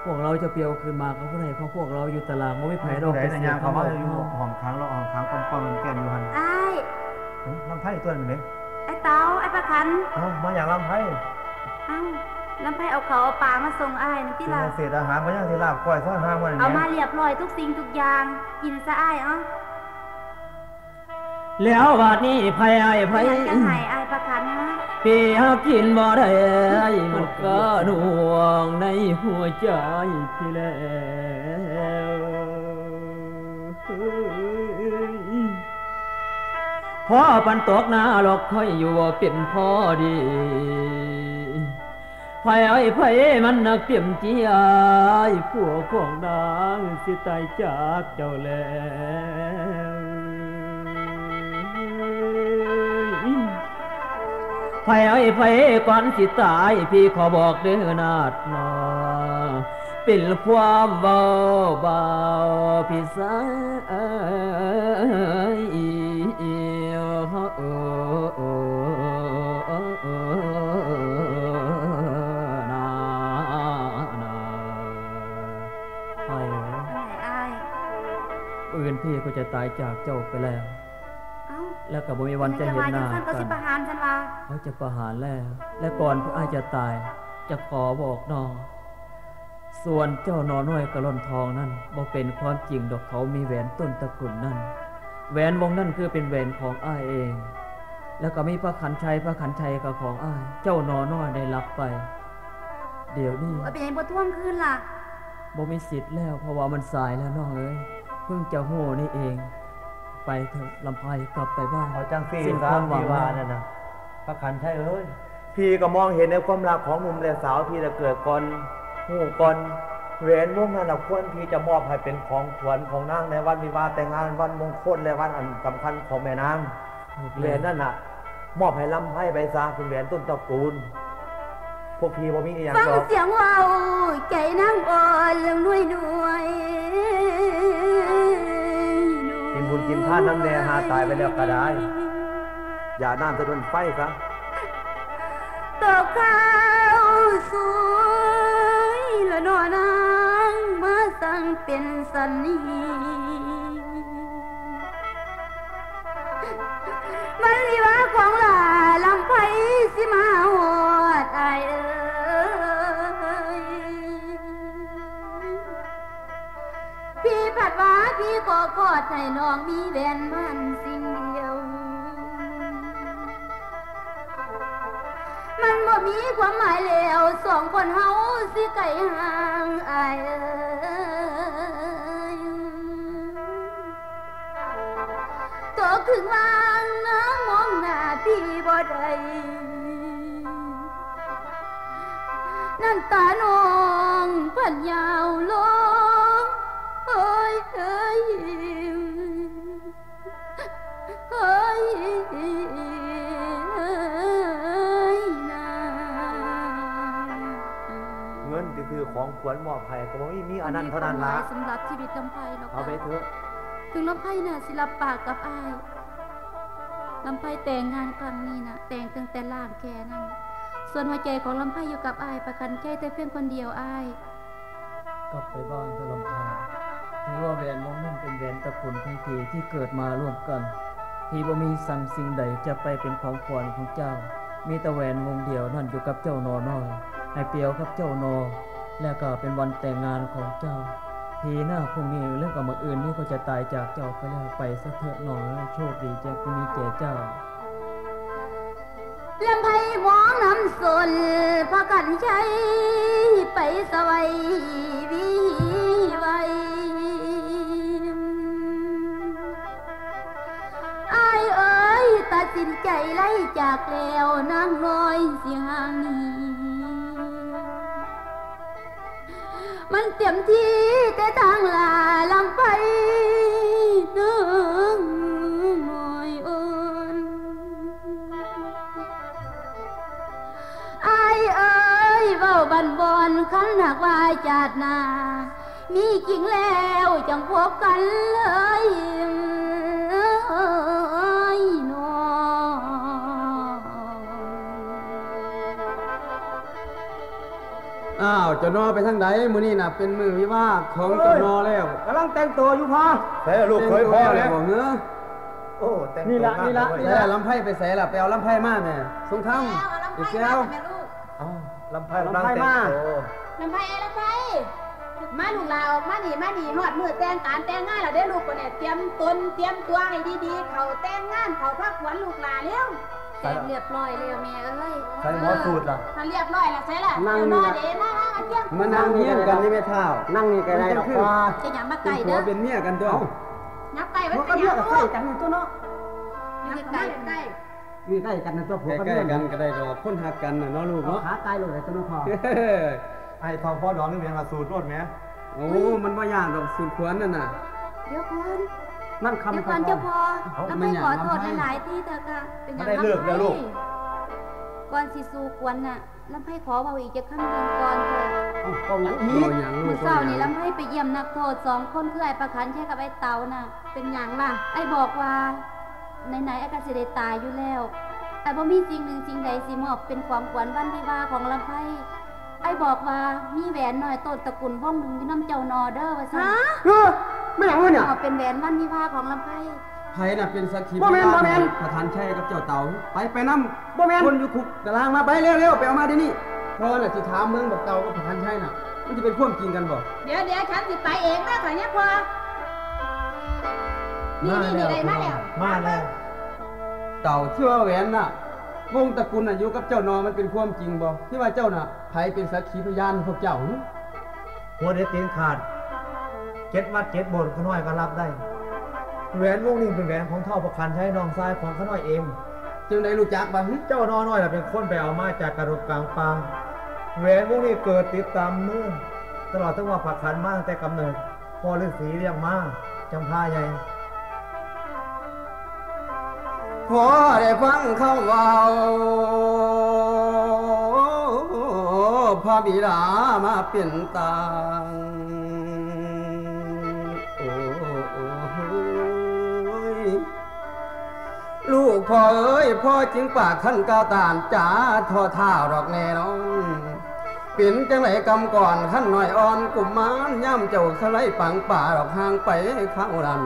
พวกเราจะไปเอาคืนมาก็บ่ได้ เพราะพวกเราอยู่ตาราง บ่มีไผดอก ผู้ใดน่ะย่างเข้ามาอยู่ห้องขัง แล้วห้องขังป้องๆแก้มอยู่หั่น อ้าย หึ ลำไพตัวนั้นเด้ ไอ้เต๋า ไอ้ประคัน เอ้า มาหยังลำไพ เอ้า ลำไพเอาข้าวเอาปลามาส่งอ้ายนั่นติล่ะ เศษอาหารบ่ยังสิลาบก้อยซอยหามื้อนี้ เอามาเรียบร้อยทุกสิ่งทุกอย่าง กินซะอ้าย เอ้า แล้วบัดนี้ไผอ้ายไผ เป็นหยังจั่งให้อ้ายประคันนะ พี่หากินบ่ได้ มันก็หน่วงในหัวใจพี่แล้ว พอปันตกหน้าหลอกค่อยอยู่ว่าเป็นพอดี ไผอ้ายไผมันนักเตรียมจีอ้าย ผัวของนางสิตายจากเจ้าแล้ว ไผอ้ายไผก่อนสิตาย พี่ขอบอกเด้อนาดนา เป็นความเว้าเบาพี่สาย นานา อ้ายเอ๋ย ว่าไงอ้าย มื้ออื่นพี่ก็จะตายจากเจ้าไปแล้ว เอ้า แล้วก็บ่มีวันจะเห็นหน้ากัน เจ้าว่าจั่งซั้น เขาสิประหารฉันว่า เขาจะประหารแล้ว และก่อนที่อ้ายจะตาย จะขอบอกน้อง ส่วนเจ้าหนอน้อยกะล่อนทองนั่น บ่เป็นความจริงดอก เขามีแหวนต้นตระกูลนั่น แหวนวงนั่นคือเป็นแหวนของอ้ายเอง แล้วก็มีพระขันชัย พระขันชัยก็ของอ้าย เจ้าหนอน้อยได้ลักไป เดี๋ยวนี้ เอาไปไหนบ่ทวงคืนล่ะ บ่มีสิทธิ์แล้ว เพราะว่ามันสายแล้วน้องเอ๋ย เพิ่งจะฮู้นี่เอง ไปเถอะลำไพ กลับไปบ้าน เอาจั่งซี้ สิ้นความหวัง ซะพี่ว่า แล้ว นั่นน่ะ พระขันชัยเอ๋ย พี่ก็มองเห็นในความรักของหนุ่มและสาวที่ได้เกิดก่อน ฮู้ก่อน แหวนวงนั้นน่ะควรที่จะมอบให้เป็นของขวัญของนางในวันวิวาห์แต่งงาน วันมงคล และวันอันสำคัญของแม่นาง โอเค แหวนนั่นน่ะ มอบให้ลำไพไปซะ เป็นแหวนต้นตระกูล พวกพี่บ่มีอีหยังดอก ฟังเสียงเว้า ใจนางอ่อนลงนวยนวย กินบุญกินทานนำแน่ หาตายไปแล้วก็ได้ อย่าน้ำจะโดนไฟซะ ตกข้าวสวยละนอนางมาสั่งเป็นสันนี้ มันสิว่าของหล่าลำไพสิมาฮอดอ้ายเอ๋ย พี่ผัดว่าพี่ขอขอดให้น้องมีแหวนมันสิ่งเดียว มันบ่มีความหมายแล้ว สองคนเฮาสิไกลห่างอ้ายเอ๋ย ตกถึงว่างนางมองหน้าพี่บ่ได้ น้ำตาน้องพันยาวลง เฮ้ย เฮ้ย เฮ้ย เฮ้ย นา ควรมอบให้ก็บ่มี มีอันนั้นเท่านั้นละ บ่มีความหมายสำหรับชีวิตลำไพเนาะ เอาไปเถอะ ถึงลำไพน่ะสิรับปากกับอ้าย ลำไพแต่งงานครั้งนี้น่ะ แต่งตั้งแต่ร่างแค่นั้น ส่วนหัวใจของลำไพอยู่กับอ้าย ประคันชัยแต่เพียงคนเดียวอ้าย กลับไปบ้านเถอะลำไพ ถือว่าแหวนวงนั้นเป็นแหวนตระกูลของพี่ที่เกิดมาร่วมกัน พี่บ่มีสั่งสิ่งใดจะไปเป็นของขวัญของเจ้า มีแต่แหวนวงเดียวนั่นอยู่กับเจ้านอน้อย ให้เปียวกับเจ้านอ และก็เป็นวันแต่งงานของเจ้า พี่หน้าพรุ่งนี้แล้วก็มื้ออื่นนี้ก็จะตายจากเจ้าไปแล้ว ไปซะเถอะน้องเอ้ย โชคดีจะมีแก่เจ้า ลำไพมองน้ำสน พระกันชัยไปสวัยวิไว อ้ายเอ๋ย ตัดสินใจไล่จากแล้วนางน้อยสิห่างหนี มันเต็มที่แต่ทางลาลำไพน้องน้อยอ่อน อ้ายเอ๋ย เว้าบันบอน คันหากว่าชาติหน้า มีจริงแล้วจังพบกันเลย อ้าว เจ้านอไปทางใด มื้อนี้น่ะเป็นมื้อวิวาห์ของเจ้านอแล้ว กำลังแต่งตัวอยู่พ่อ ใส่ลูกเขยพ่อแล้ว แต่งตัวแล้วบ่เหรอ โอ้ แต่งตัว นี่ละ งาม นี่ละ เว้ย นี่ละ ลำไพไปใส่ล่ะ ไปเอาลำไพมาแม่ สงคราม เอาลำไพ ไปเสียว มาแม่ลูก อ้าว ลำไพ ลำไพ กำลังแต่งตัว มา ลำไพ เอ้ย ลำไพ มาลูกหลาน ออกมานี่ มานี่ ฮอดมื้อแต่งการแต่งงานแล้วเด้อลูก คนเนี่ย เตรียมตน เตรียมตัวให้ดีๆ เข้าแต่งงาน เข้าพระขวัญลูกหลานเร็ว ใส่ละ เรียบร้อยแล้วแม่เอ้ย ใส่หมอสูทล่ะ ถ้าเรียบร้อยแล้วใส่ละ นั่งนี่ล่ะ เดี๋ยวมาเด้ มา มาเตรียม มานั่งเฮียงกันนี่แม่เฒ่า นั่งนี่ก็ได้ดอก มันจังคือ ว่า จะหยังมาใกล้เด้อ เป็นผัวเป็นเมียกันตัว เอ้า ยับใกล้ไว้ ผัวกับเมียก็ใกล้กันนี่ตัวเนาะ อยู่ใกล้ๆ อยู่ใกล้กันนะตัวผัวกับเมีย ใกล้ๆกันก็ได้ดอก คนฮักกันน่ะเนาะลูกเนาะ เอาขาตายโลดเลยตัวเนาะพ่อ ไอ้ทองพ่อดองนี่แม่นว่าสูตรโลดแม่ โอ้ มันบ่ยากดอกสูตรขวัญนั่นน่ะ เดี๋ยวก่อน นั่นคำ เดี๋ยวก่อน เจ้าพ่อ เอ้า ลำไพ มันหยัง ขอโทษ ลำไพ หลายๆ ที่เถอะค่ะ เป็นหยัง ไม่ได้เลิกแล้วลูก ลำไพ ก่อนสิสู่ขวัญน่ะ ลำไพขอเว้าอีกจักคำหนึ่งก่อนเถอะ เอ้า เว้าอีก เว้าหยังลูก มื้อเช้านี่ เว้าหยัง ลำไพไปเยี่ยมนักโทษสองคน คือไอ้ประคันชัยกับไอ้เต๋าน่ะ เป็นหยังล่ะ ไอ้บอกว่า ไหนๆ ไอ้ก็สิได้ตายอยู่แล้ว ไอ้บ่มีสิ่งหนึ่งสิ่งใดสิมอบเป็นของขวัญวันวิวาห์ของลำไพ ไอ้บอกว่ามีแหวนน้อยต้นตระกูลวงหนึ่งอยู่นำเจ้านอเด้อว่าซั่น ฮะ เออ ไม่หยังวะเนี่ย มอบเป็นแหวนวันวิวาห์ของลำไพ ไผน่ะเป็นสักขีพยาน บ่แม่น บ่แม่น ประคันชัยกับเจ้าเต๋า ไป ไปนำ บ่แม่น คนอยู่คุกตารางมา ไปเร็วๆ ไปเอามาเดี๋ยวนี้ พ่อน่ะสิถามมึง บักเต๋ากับประคันชัยน่ะ มันสิเป็นความจริงกันบ่ เดี๋ยวๆ ฉันสิไปเองนะ ข้าเนี่ยพ่อ นี่ๆ นี่ได้มาแล้ว มาแล้ว เต๋า ที่ว่าแหวนน่ะ วงตระกูลน่ะอยู่กับเจ้านอ มันเป็นความจริงบ่ ที่ว่าเจ้าน่ะ ไผเป็นสักขีพยานพวกเจ้าหึ หัวเด็ดตีนขาด เจ็ดวัดเจ็ดโบสถ์ข้าน้อยก็รับได้ แหวนวงนี้เป็นแหวนของเฒ่าประคันชัยน้องชายของข้าน้อยเอง จังได๋รู้จักบ่หึ เจ้านอน้อยน่ะเป็นคนไปเอามาจากกระดูกกลางป่า แหวนวงนี้เกิดติดตามมือ ตลอดถึงว่าประคันมาตั้งแต่กำเนิด พ่อฤาษีเลี้ยงมา จำพาใหญ่ พอได้ฟังคำเว้า พระบิดามาเป็นตาง โอ้ โอ้ โอ้ย ลูกพ่อเอ้ย พ่อจึงปากคันกาวตานจ๋า ท่อท่าดอกแน่นอน เป็นจังได๋กำก่อนคันน้อยอ่อนกุมาร ยามเจ้าสะไลปังป่าดอกห่างไปข้างนั้น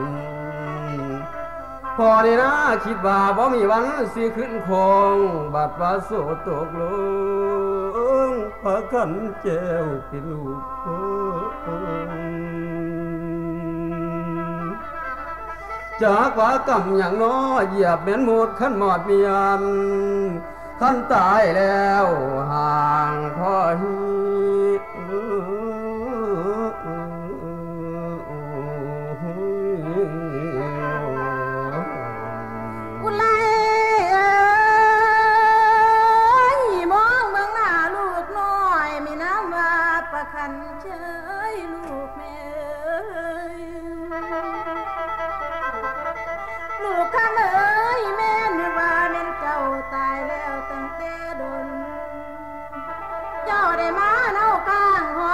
พ่อนี่นะคิดว่าบ่มีวันสิขึ้นคง บัดว่าโสตกลง พระคันแก้วเป็นลูกพ่อ จากว่ากำหยังน้อ เหยียบแม่นหมดคันหมอดเมียน คันตายแล้วห่างพ่อฮี อุไลเอ้ย มองเบิ่งหน้าลูกน้อย มีนามว่าประคันเชยลูกแม่เอ้ย ลูกคำเอ้ย แม่นึกว่าแม่นเจ้าตายแล้วตั้งแต่ดน เจ้าได้มาเน่าข้างหอ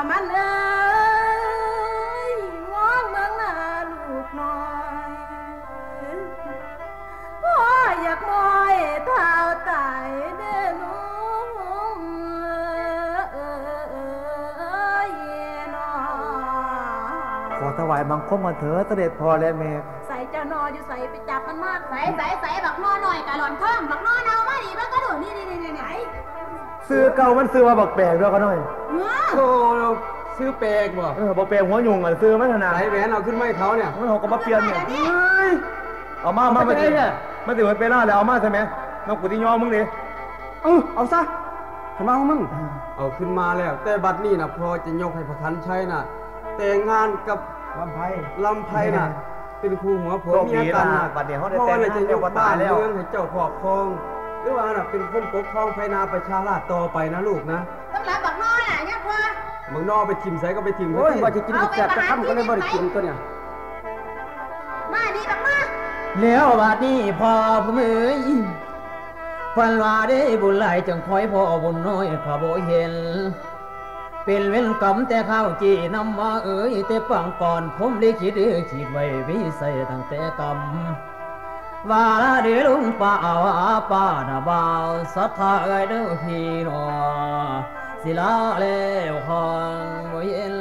มันเอ้ย มองเมืองหน้าลูกน้อย พ่ออยากมอยเท้าตายเด้อลูกเอ้ยเนาะ ขอถวายบังคมกันเถิดเสด็จพ่อและแม่ ใส่เจ้านออยู่ใส่ไปจับมันมาใส่ใส่ใส่บักนอหน่อยกะหล่อนเพิ่มบักนอเนามาดีมันก็ดูนี่นี่นี่นี่ไหน ซื้อเก่ามันซื้อว่าบักแปลกด้วยขะน้อย เมื่อ โอ้ซื้อแปลกบ่ เออบักแปลกหัวยุงอ่ะซื้อมันขนาด ไหนแหวนเอาขึ้นมาให้เขาเนี่ย มันเขาก็มาเปลี่ยนเนี่ย เฮ้ย เอามามา เอาไป มา เลยเนี่ย มันถือมันเป็นล่าแล้วเอามาใช่ไหมน้องกูที่ย้อมมึงดิ เออเอาซะขันมาของมึง เอาขึ้นมาแล้ว แต่บัดนี้นะพ่อจะยกให้พระทันชัยนะแต่งงานกับ ลำไพ ลำไพนะเป็นคู่หัวผัวเมียกันนะ บัดนี้เขาได้ พ่อ แต่ง เลย งาน จะย เรียก ก ว่า บ้า ตาย น แล้ว เมืองให้เจ้าครอบครอง หรือว่าน่ะเป็นคนปกครองภายนาประชาราษฎร์ต่อไปนะลูกนะ ต้องรับบักนอน่ะเนี่ยพ่อ มึงนอไปถิ่มใส่ก็ไปถิ่ม โอ้ย เขา ว่า ที่ จะกินแซ่บจะค้ำก็เลยบ่ได้กินตัวเนี่ย มานี่บักนอ แล้วบาดนี้พ่อผมเอ้ยเพิ่นว่าได้บุญหลายจังคอยพ่อบุญน้อยข้าบ่เห็น เป็นเวรกรรมแต่ข้าวจีนำมาเอ้ยแต่ปางก่อนผมได้คิดเอ้ยคิดไว้วิสัยตั้งแต่กำว่าเด้อลุงป้าว่าป้านะบ่าวศรัทธาเอ้ยเด้อพี่น้องศิลาแล้วคองบ่เห็น